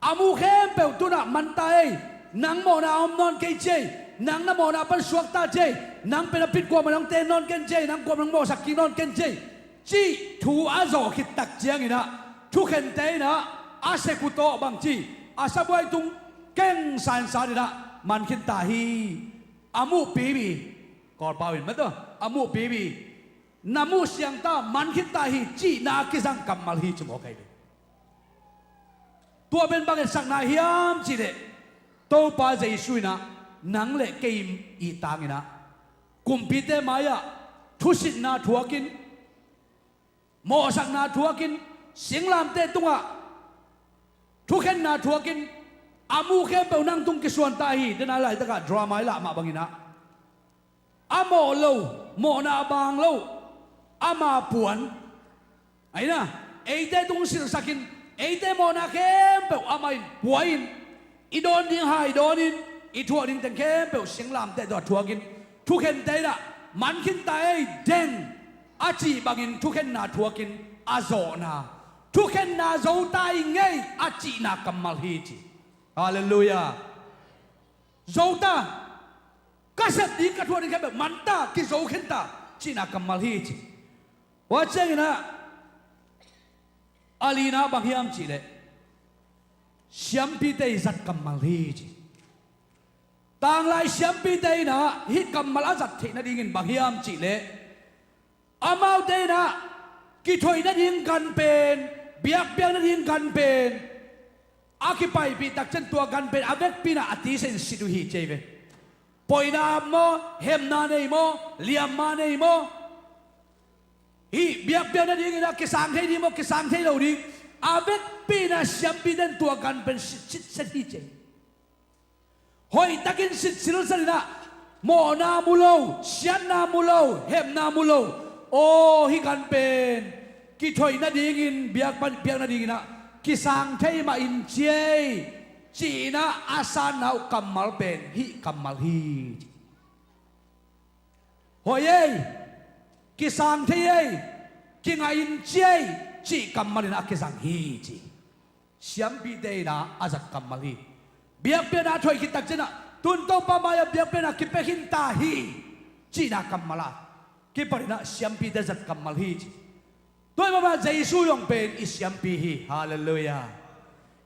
a muh khempeuh tunah manta ei, nang mawhna a om nawn kei ci ei, nang na mawhna pan suakta ci ei, nang pen a pit kuamah nang ten nawn ken ci ei, nang kuamah nang mawhsak kik nawn ken ci ei, cih thu a zawh khit tak cianginah thukhente inah a sek uh tawh bangci a sabuai tung keng sansan inah man khinta hi. A muh pipi, Kawlpau in mataw, a muh pipi, na muh siangta man khinta hi cihna a kizang kammal hi ci mawk ahi ve. Tua pen bang etsakna hiam cihleh Topa Jesu inah nang le kei i tanginah kumpite mai-ah thusitna thuakin, mawhsakna thuakin, singlamteh tungah thukhenna thuakin a muh khempeuh nang tung kisuanta hi. Dena laitakah drama i lah mah banginah a mawh lo, mawhna a baang lo ama puan aina eite tung silhsakin eite mawhna khempeuh amah in pua-in i dawn ding hai dawnin i thuak ding teng khempeuh singlamteh tawh a thuakin thukhente inah man khinta ei deng a cih bangin thukhenna thuakin a zawhna, thukhenna zota i ngei a cihna kammal hi ci. Halleluiah. Zota, ka sep ding ka thuak ding khempeuh manta kizo khinta cihna kammal hi ci. Tua cianginah a lina bang hiam cihleh siampite i zat kammal hi ci. Tanglai siampite inah hih kammal a zat theih nadingin bang hiam cihleh amaute inah kithoih nading gan pen, biakpiak nading gan pen a kipaipih takcian tua gan pen a vekpi inah a tisa in sit uh hi ci ei ve. Poina maw, hemna nei maw, liamma nei maw, hih biakpiak nadinginah kisang thei ding maw, kisang thei lo ding, a vekpi inah siampite in tua gan pen sit, sit set hi ci ei. Hoihtakin sit silsat inah mawhna mu lo, siatna mu lo, hemna mu lo. Aw hih gan pen kithoih nadingin biak pan piak nadinginah kisang thei mah in ci ei, ci-inah a sanna uh kammal pen hih kammal hi ci. Hoi ei, kisang thei ei, kingahin ci ei, cih kammal inah a kizang hi ci. Siampite inah a zat kammal hi. Biakpiakna a thoih khit takcianah tun Topa mai-ah biakpiakna kipia khinta hi cihna kammal a kipaninah siampite zat kammal hi ci. Tua ahih manin Jesu zong pen i siampi hi. Halleluiah.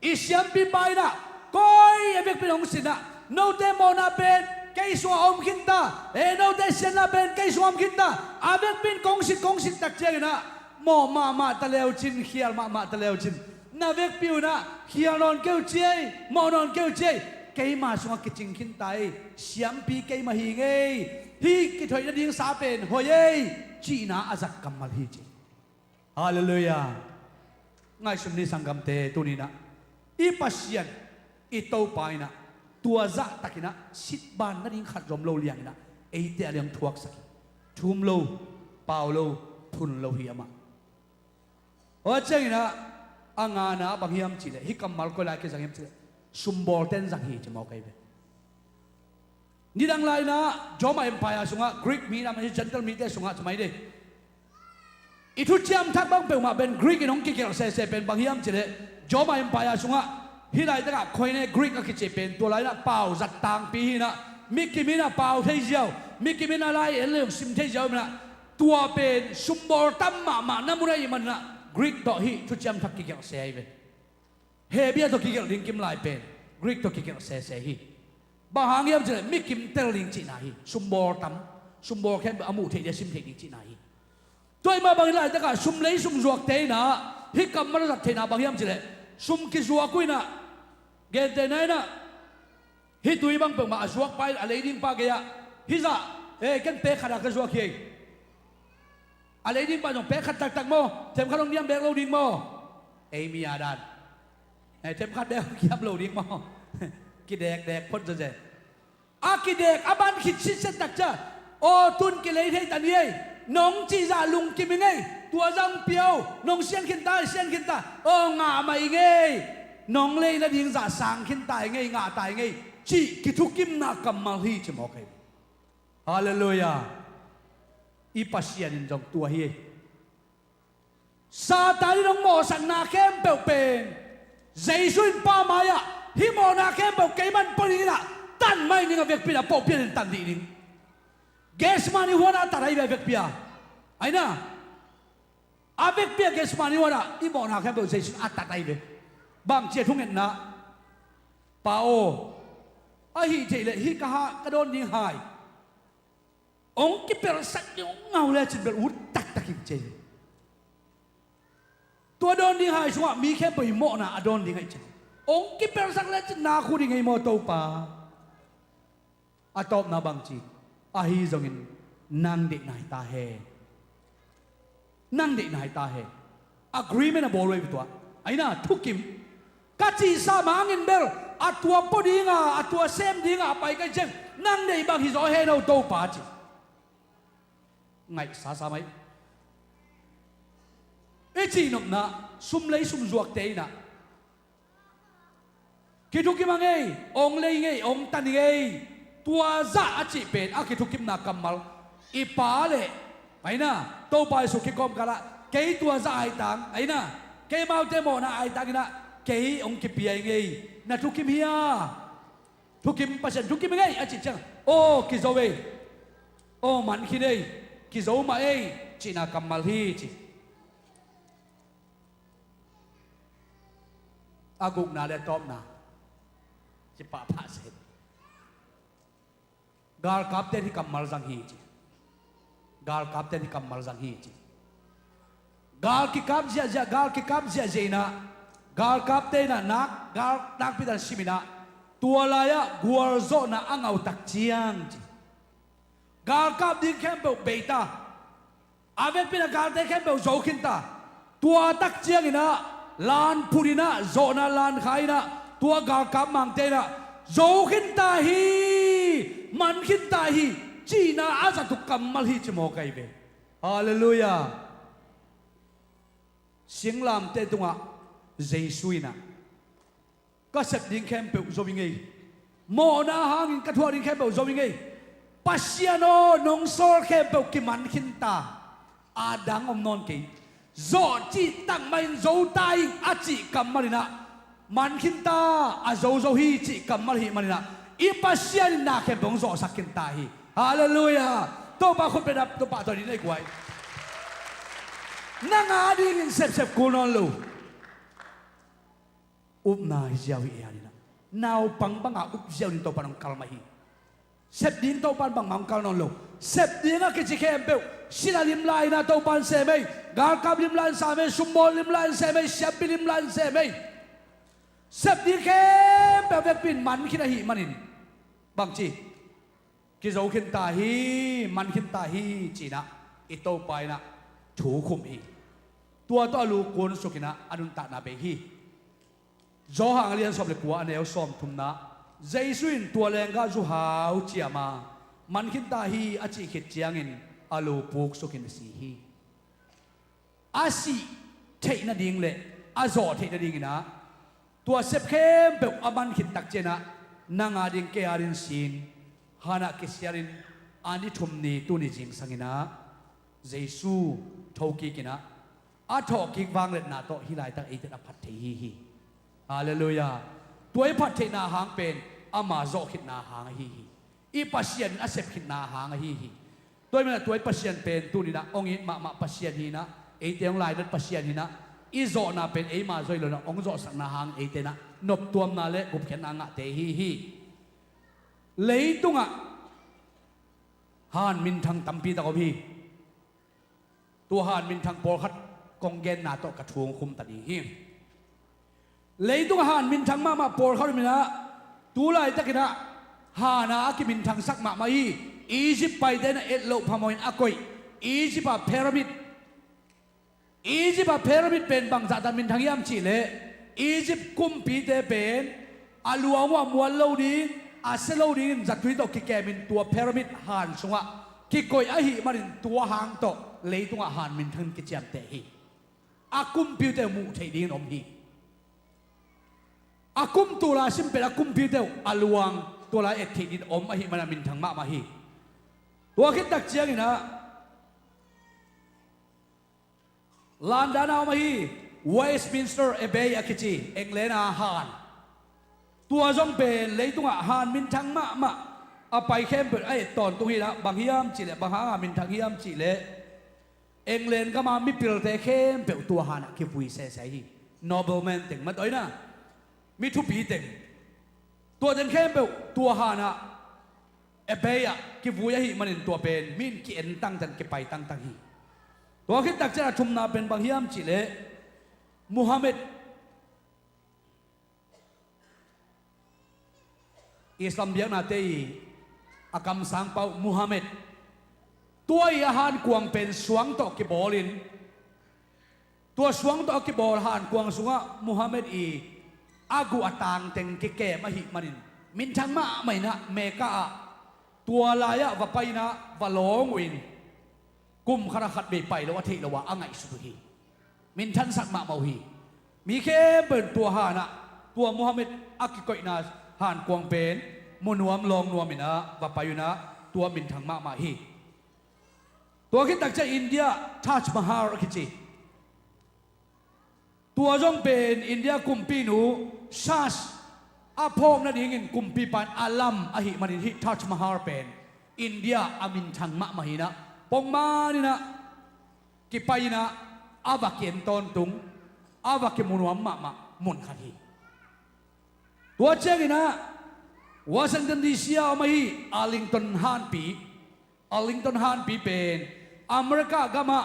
I siampipa inah koi a vekpi in hong sinah note mawhna pen Kei sungah om khinta, eh, note siatna pen kei sungah om khinta. A vekpi in kong sit, kong sit tak cianginah mawh mahmah ta leucin, khial mahmah ta leucin, na vekpi unah khial nawn keu ciai, mawh nawn keu ciai. Keima sungah kicing khinta ei, siampi keima hi ngei, hih kithoih nading sa pen hoi ei, cihna a zat kammal hi ci. Halleluiah. Ngaihsun ni sanggamte, tuninah i Pasian, i Topa inah tua zahtakinah sitban nading khat zom lo lianginah eite a liang thuaksak hi. Thum lo, pau lo, phun lo hi amah. Aw cianginah a ngana bang hiam cihleh, hih kammal koi lai kizang hiam cihleh, sumbawlten zang hi ci mawk ahi ve. Nidang lainah Roma Empire sungah Greek mi inah, Gentile mite sungah ci mai dei. I thuciam thak bang peuhmah pen Greek in hong kigelh sese pen bang hiam cihleh, Roma Empire sungah hih laitakah Koine Greek a kici pen tua lainah pau zat tangpi hinah, mikim inah pau thei ziau, mikim inah lai en le hong sim thei ziau inah, tua pen sumbawl tam mahmah na mun ahih maninah Greek tawh hih thuciam thak kigelh se ahi ve. Hebia tawh kigelh ding kim lai pen Greek tawh kigelh sese hi. Bang hang hiam cihleh mikim tel ding cihna hi. Sumbawl tam, sumbawl khempeuh a muh theih ding, a sim theih ding cihna hi. Tua ahih mah bangin laitakah sum lei sum zuakte inah hih kammal a zat theihna bang hiam cihleh, sum kizuak uh inah, gentehna inah hih tui bang peuhmah a zuak pa in a lei ding pa gei-ah, hih zah, eh, ken pek khat a ka zuak hi ei. A lei ding pa zong pek khat taktak maw, themkhat hong niam bek lo ding maw? Ei mi a dan, eh, themkhat bek hong kiam lo ding maw? Kidekdek phot zeze. A kidek a ban khit sitset tak cia, aw tun kilei thei ta ni ei. Nong cihzah lungkim i ngei. Tua zang piau, nong sian khinta, sian khinta, aw ngah mah i ngei. Nong lei nading zah sang khinta i ngei, ngah ta i ngei, cih kithukimna kammal hi ci mawk ahi. Halleluiah. I Pasian in zong tua hi. Satan in hong mawhsakna khempeuh pen Jesu in Pa mai-ah hih mawhna khempeuh keiman pua ding inah tan mai ning, a vekpi inah pawhpian in tan dih ning. Gethsemane huanah a tat ahi ve, a vekpi a, aina, a vekpi a Gethsemane huanah i mawhna khempeuh Jesu in a tat ahi ve. Bangci a thungetna, Pa aw, ahih theih leh hih ka ha, ka dawn ding hai hong kipelhsak ding hong ngau lecin bel ut taktak in ci hi. Tua dawn ding hai sungah mi khempeuh i mawhna a dawn ding ahi ci. Hong kipelhsak lecin na khu ding ei maw Topa. A tawpna bangci, ahi zongin nang deihna hi ta hen. Nang deihna hi ta hen. Agreement a bawl uh ei ve tua. Aina thukim. Ka cihsa mangin bel a tua pua dinga, a tua sem dinga a pai ka hih ciang nang deih bang hi zaw hen aw Topa ci. Ngaihsa sa mai. I cihnopna, sum lei sum zuakte inah kithukim a ngei, hong lei ngei, hong tan i ngei. Tua zah a cih pen a kithukimna kammal. I pa le, aina, Topa Jesu kikawmkalah kei tua zah aitang, aina, keimaute mawhna aitang inah kei hong kipia i ngei. Na thukim hia? Thukim, Pasian thukim i ngei a cih ciang, aw kizo ei, aw man khin ei, kizo mah ei, cihna kammal hi ci. A gukna le a tawpna ci pahpah se. Galkapte in hih kammal zang hi ci. Galkapte in hih kammal zang hi ci. Gal kikap ziahziah, gal kikap ziahziah inah, galkapte inah nak, gal nakpi tan sim inah, tua lai-ah gualzawhna a ngautak ciang ci. Galkap ding khempeuh bei ta. A vekpi inah galte khempeuh zo khin ta. Tua tak cianginah lan phut inah zawhna lan kha inah tua galkap mangte inah zo khin ta hi, man khin ta hi, cihna a zat uh kammal hi ci mawk ahi ve. Halleluiah. Singlamteh tungah Jesu inah ka sep ding khempeuh zo i ngei. Mawhna hangin ka thuak ding khempeuh zo i ngei. Pasian aw, nong sawl khempeuh kiman khin ta. A dang om nawn kei. Zawh cih tak mahin zo ta ing a cih kammal inah, man khin ta, a zo zo hi cih kammal hi maninah, i Pasian in na khempeuh hong zawhsak khin ta hi. Halleluiah. Topa khut beng a, Topa tawh ding nei kuai. Nang a dingin sepsep kul nawn lo. Upna hi ziau hi ei a dinah. Naupang banga up ziau ding Topa nong kal mah hi. Sep ding Topa in bangmah hong kal nawn lo. Sep ding a kici khempeuh, sila limla in ah Topa in sem ei, galkap limla in sem ei, sumbawl limla in sem ei, siampi limla in sem ei. Sep ding khempeuh vekpi in man khin ahih manin, bangci, kizo khin ta hi, man khin ta hi ci-in ah i Topa in ah thu khum hi. Tua tawh a lu kunsuk in ah a nuntakna bei hi. Johan a lian sawm le kua, a neu sawmthumna, Jesu in tua lenggah zuhau ciam a, man khin ta hi a cih khit ciangin a lu puksuk in a si hi. A sih theih nading le a zawh theih nadingin ah tua sep khempeuh a man khit tak ciangin ah nang a ding, kei a ding sin, hanah kisialin a ni thum ni, tuni zingsangin ah Jesu thokik in ah, a thawhkik vangliatna tawh hih laitak eite in a phat thei hi hi. Halleluiah. Tua i phat theihna hang pen ama zawh khitna hang ahi hi. I Pasian in a sep khitna hang ahi hi. Tua ahih manin ah tua i Pasian pen tuni-in ah hong it mahmah Pasian hi-in ah, eite hong lainat Pasian hi-in ah, i zawhna pen eima zawh hi lo-in ah hong zawhsakna hang eite in ah noptuamna le gupkhiatna ngahte ahi hi. Leitungah han minthang tampi tak om hi. Tua han minthang pawlkhat kong genna tawh ka thu hong khumta ding hi. Leitungah han minthang mahmah pawlkhat om in ah, tu laitakin ah han a kiminthangsak mahmah hi. Egypt paite in ah et loh phamawh in a koih Egypt a pyramid. Egypt a pyramid pen bangzahta minthang hiam cih leh, Egypt kumpite pen a luang uh a mual lo ding, a sia lo dingin zatui tawh kikemin tua pyramid han sungah kikoih ahih manin tua hang tawh leitungah han minthang in kiciamteh hi. A kumpiute uh muh theih dingin om hi. A kum tua lai a sim pen a kumpiute uh a luang tua lai a et theih dingin om ahih manin a minthang mahmah hi. Tua khit tak ciangin ah London a om ahi Westminster Abbey a kici, England a han. Tua zong pen leitungah han minthang mahmah a pai khempeuh a et tawntung hi-in ah, bang hiam cih leh, bang hanga minthang hiam cih leh, England gama mipilte khempeuh tua hanah kivui sese hi. Nobleman teng, matawi na, mi thupi teng, tua teng khempeuh tua hanah, Abbey ah kivui ahih manin tua pen mi in ki-en tangtang, kipai tangtang hi. Tua khit tak ciang a thumna pen bang hiam cih leh, Muhammad, Islam biaknate i a kamsangpa uh Muhammad, tua i a hankuang pen suang tawh kibawlin, tua suang tawh a kibawl hankuang sungah Muhammad i a guh a tang teng kikem ahih manin, minthang mahmah in ah Mecca ah tua lai-ah va pai-in ah va lawng uh in, kum khat a khat vei pai lo a theih lo a, a ngaihsut uh hi. Minthansak mahmah uh hi. Mi khempeuh in tua hanah, tua Muhammad a kikoihna hankuang pen mu nuam lawng nuam in ah va pai uh in ah, tua minthang mahmah hi. Tua khit tak ciang India Taj Mahal a kici, tua zong pen India kumpinu Shah a phawk nadingin kumpipa in a lam ahih manin hih Taj Mahal pen India a minthang mahmah hi-in ah, pongman in ah kipai-in ah a va ki-en tawntung, a va kimu nuam mahmah mun khat hi. Tua ciangin ah Washington D C a om ahi Arlington hanpi, Arlington hanpi pen America gamah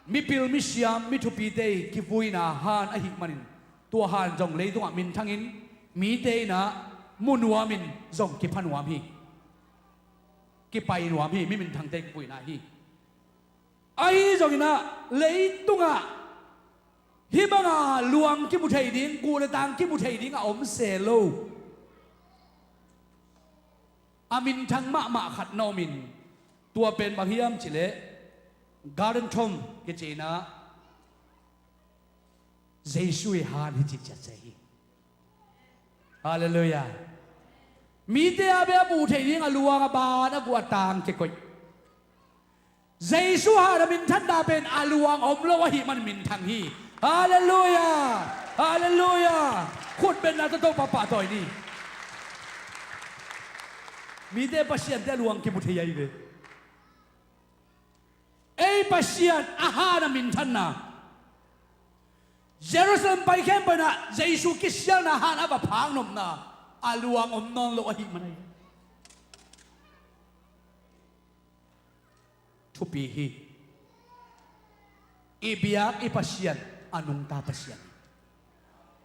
mipil misiam mi thupite i kivuina han ahih manin, tua han zong leitungah minthangin mite in ah mu nuamin zong kipha nuam hi. Kipai nuam hi, mi minthangte i kivuina hi. Ahi zongin ah leitungah hih banga luang kimu thei ding, guh le tang kimu thei ding a om se lo. A minthang mahmah khat na om in, tua pen bang hiam cih leh Garden Tomb kici-in ah Jesu i han hi cih ciat se hi. Halleluiah. Mite a bia mu thei ding a luang, a ban, a guh, a tang kikoih. Jesu han a minthanna pen a luang om lo ahih man minthang hi. Halleluiah. Halleluiah. Khut bengna tawh Topa pahtawi ni. Mite pasiante a luang kimu thei ahi ve. Ei Pasian a han a minthanna, Jerusalem pai khempeuh in ah Jesu kisialna han a va phak nopna, a luang om nawn lo ahih man ahi. thupi hi. I biak i Pasian a nungta Pasian hi.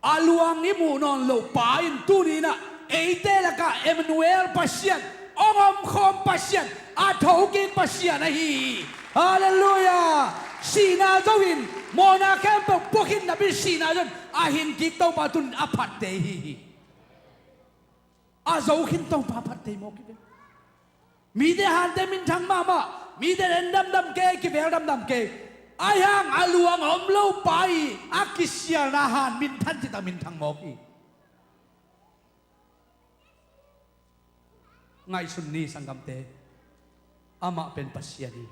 A luang i muh nawn loh pa in tuni-in ah eite lakah Emmanuel Pasian, hong omkhawm Pasian, a thokik Pasian ahi hi. Halleluiah. Sihna zo in, mawhna khempeuh puakhin napi sihna zo in a hinkik Topa tuni-in a phatte ahi hi. A zo khin Topa phatte mawk hi ve. Mite hante minthang mahmah, mite en damdam kei, kivel damdam kei. Ahi hang a luang a om lo pa i a kisialna han minthan cihtak minthang mawk hi. Ngaihsun ni sanggamte, amah pen Pasian hi.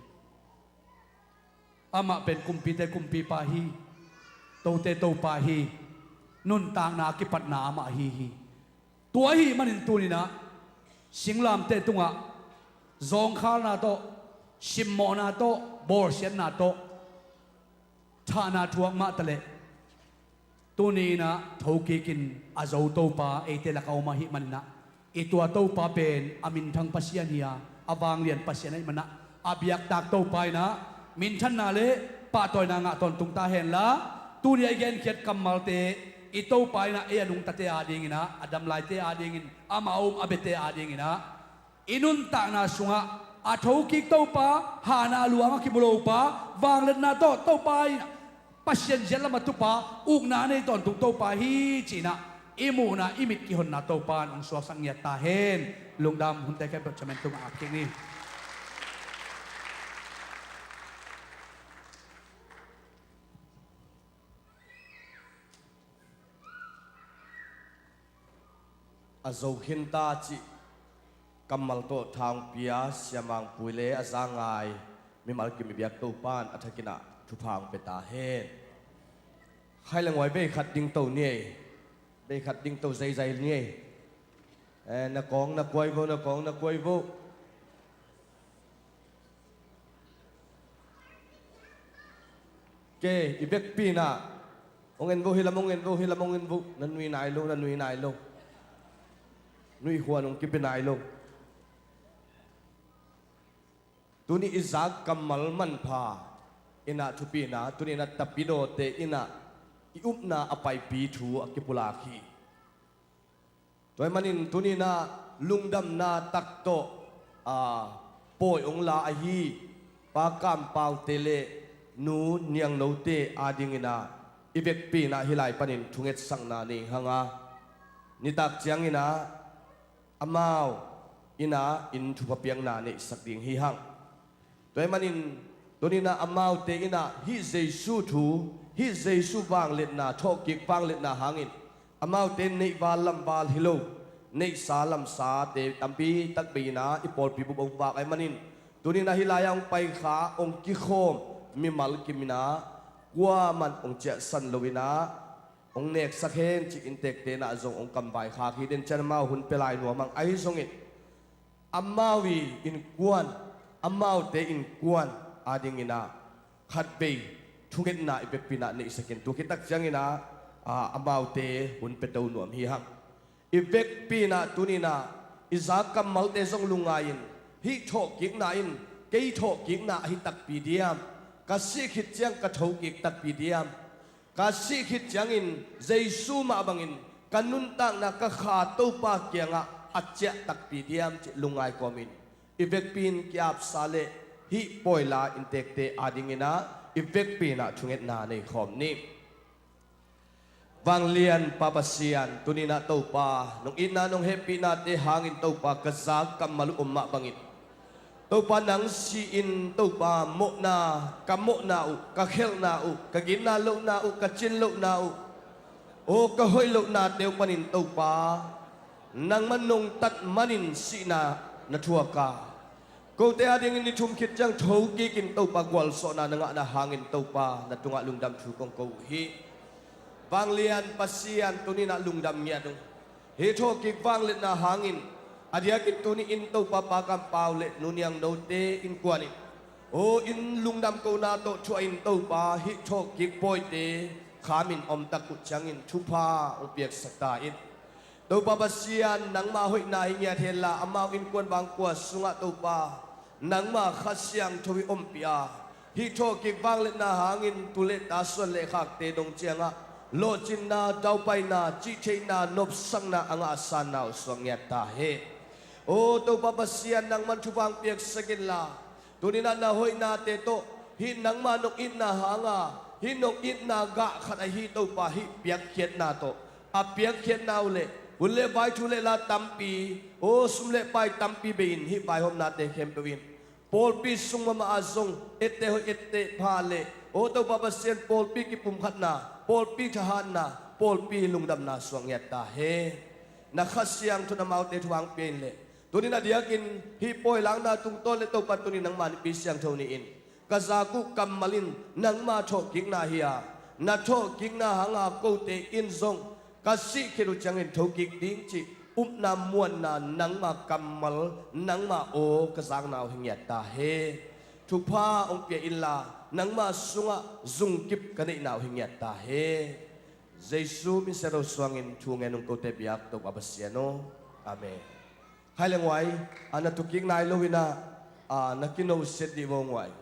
Amah pen kumpite kumpipa hi. Tote Topa hi. Nuntakna a kipatna amah ahi hi. Tua ahih manin tuni-in ah singlamteh tungah zawngkhalna tawh, simmawhna tawh, bawlsiatna tawh thahna thuak mah taleh, tuni-in ah thokikin a zo Topa eite lakah om ahih manin ah, i tua Topa pen a minthang Pasian hi a, a vanglian Pasian ahih manin ah, a biaktak Topa in ah minthanna le pahtawina ngah tawntung ta henla, tuni a i genkhiat kammalte i Topa in ah ei a nungtate adingin ah, a damlaite adingin, amah a um a biate adingin ah, i nuntakna sungah a thokik Topa, hahna luang a kimu lopa, vangliatna tawh Topa in Pasian ziat lam a tupa, ukna a nei tawntung Topa hi ci-in ah, i muhna, i mit kihonna Topa in hong suaksak ngiat ta hen. Lungdam. Hunte khempeuh chamen tungah ap kik ni. A zo khin ta cih kammal tawh tha hong pia Sia Mang Pui le a za ngai mimal kim i biak Topa in a thakin ah thupha hong pia ta hen. Khai le nguai bei khat ding to ni ei. Bei khat ding to zeizai ni ei. Eh, na kawng na kuai vo, na kawng na kuai vo. Kei, i vekpi in ah, hong en vo, hih lam hong en vo, hih lam hong en vo, na nui nai lo, na nui nai lo. Nui huan hong kipia nai lo. Tuni i zak kammal manpha in ah, thupi in ah, tuni in ah tapidawte in ah i upna a paipi thu a kipulak hi. Tua ahih manin tuni in ah lungdamna tak tawh, aa, pawi hong la ahi Pa Kam Pau te le Nu Niang No te adingin ah i vekpi in ah hih lai panin thungetsakna nei hang a, nitak ciangin ah amau in ah in thupha piakna neihsak ding hi hang. Tua ahih manin tuni in ah amaute in ah hih Jesu thu, hih Jesu vangliatna, thawhkik vangliatna hangin amaute neihval lamval hi lo, neihsa lamsate tampi tak bei in ah i pawlpi bup hong vak ahih manin, tuni in ah hih lai-ah hong paikha, hong kikhawm mimal kim in ah kuaman hong ciahsan lo in ah hong neksak hen cih inntekte in ah zong hong kamvaikhak hi. Den ciang amau hun pia lai nuam hang, ahi zongin amau i innkuan, amaute innkuan adingin ah khatvei thungetna i vekpi in ah neihsak in, tua khit tak ciangin ah, aa, amaute hun pia to nuam hi hang. I vekpi in ah tuni in ah i zak kammalte zong lungngai in, hih thawhkikna in kei thawhkikna ahi takpi diam? Ka sih khit ciang ka thokik takpi diam? Ka sih khit ciangin Jesu mah bangin ka nuntakna, ka kha Topa kiangah a ciah takpi diam cih lungngai kawmin, i vekpi in ki-apsa le hih pawila inntekte adingin ah i vekpi in ah thungetna nei khawm ni. Vanglian Pa Pasian, tuni in ah Topa, nong itna nong hehpihnate hangin Topa, ka zak kammal uh om mah bangin, Topa, nang si-in Topa, mawhna, ka mawhna uh, ka khelhna uh, ka ginna lohna uh, ka cin lohna uh, aw, ka hoih lohnate uh panin Topa, nangmah nong tat manin sihna na thuak a, kote adingin ni thum khit ciang thokikin Topa gualzawhna na ngahna hangin Topa, na tungah lungdam thu kong ko uh hi. Vanglian Pasian, tuni in ah lungdam ngiat ung. Hih thawhkik vangliatna hangin, a diakin tuni in Topa, Pa Kam Pau le Nu Niang Note innkuan in, aw, in lungdam kohna tawh thuah in Topa, hih thawhkik pawite khamin om tak uh ciangin thupha hong piaksak ta in. Topa Pasian, nangmah hoihna hi ngiat henla, amau innkuan bangkua sungah Topa, nangmah Kha Siangtho i ompih a, hih thawhkik vangliatna hangin tu le ta suan le khakte dong ciangah lawhcinna, daupaina, cihtheihna, nopsakna a ngahsanna uh suak ngiat ta hen. O Topa Pasian, nangman thupha piaksak inla, tuninah na hoihnate tawh hih nangmah nong itna hanga hih nong itna gah khat ahi Topa, hih piakkhiatna tawh a piakkhiatna uh le hun le vai, thu le la tampi, o sum le pai tampi bei-in hih vaihawmnate khempeuh in pawlpi sung mahmah ah zong etteh hoih etteh pha le, o Topa Pasian, pawlpi kipumkhatna, pawlpi thahatna, pawlpi lungdamna suak ngiat ta hen. Na Kha Siangtho in amaute thupha pia in le, tunin a diakin hih pawilakna tungtawn le Topa, tunin nangma Nipi Siangtho ni-in ka zak uh kammal in nangma thawhkikna hi a, na thawhkikna hanga kote in zong ka sihkhiat uh ciangin thokik ding cih upna muanna, nangma kammal, nangma aw ka zakna uh hi ngiat ta hen. Thupha hong pia inla, nangma sungah zungkip ka neihna uh hi ngiat ta hen. Jesu min siangtho suangin thu ngen ung, kote biak Topa Pasian aw. Amen. Khai le nguai, a na thukik nai lo inah, a na kino siat dih vo nguai.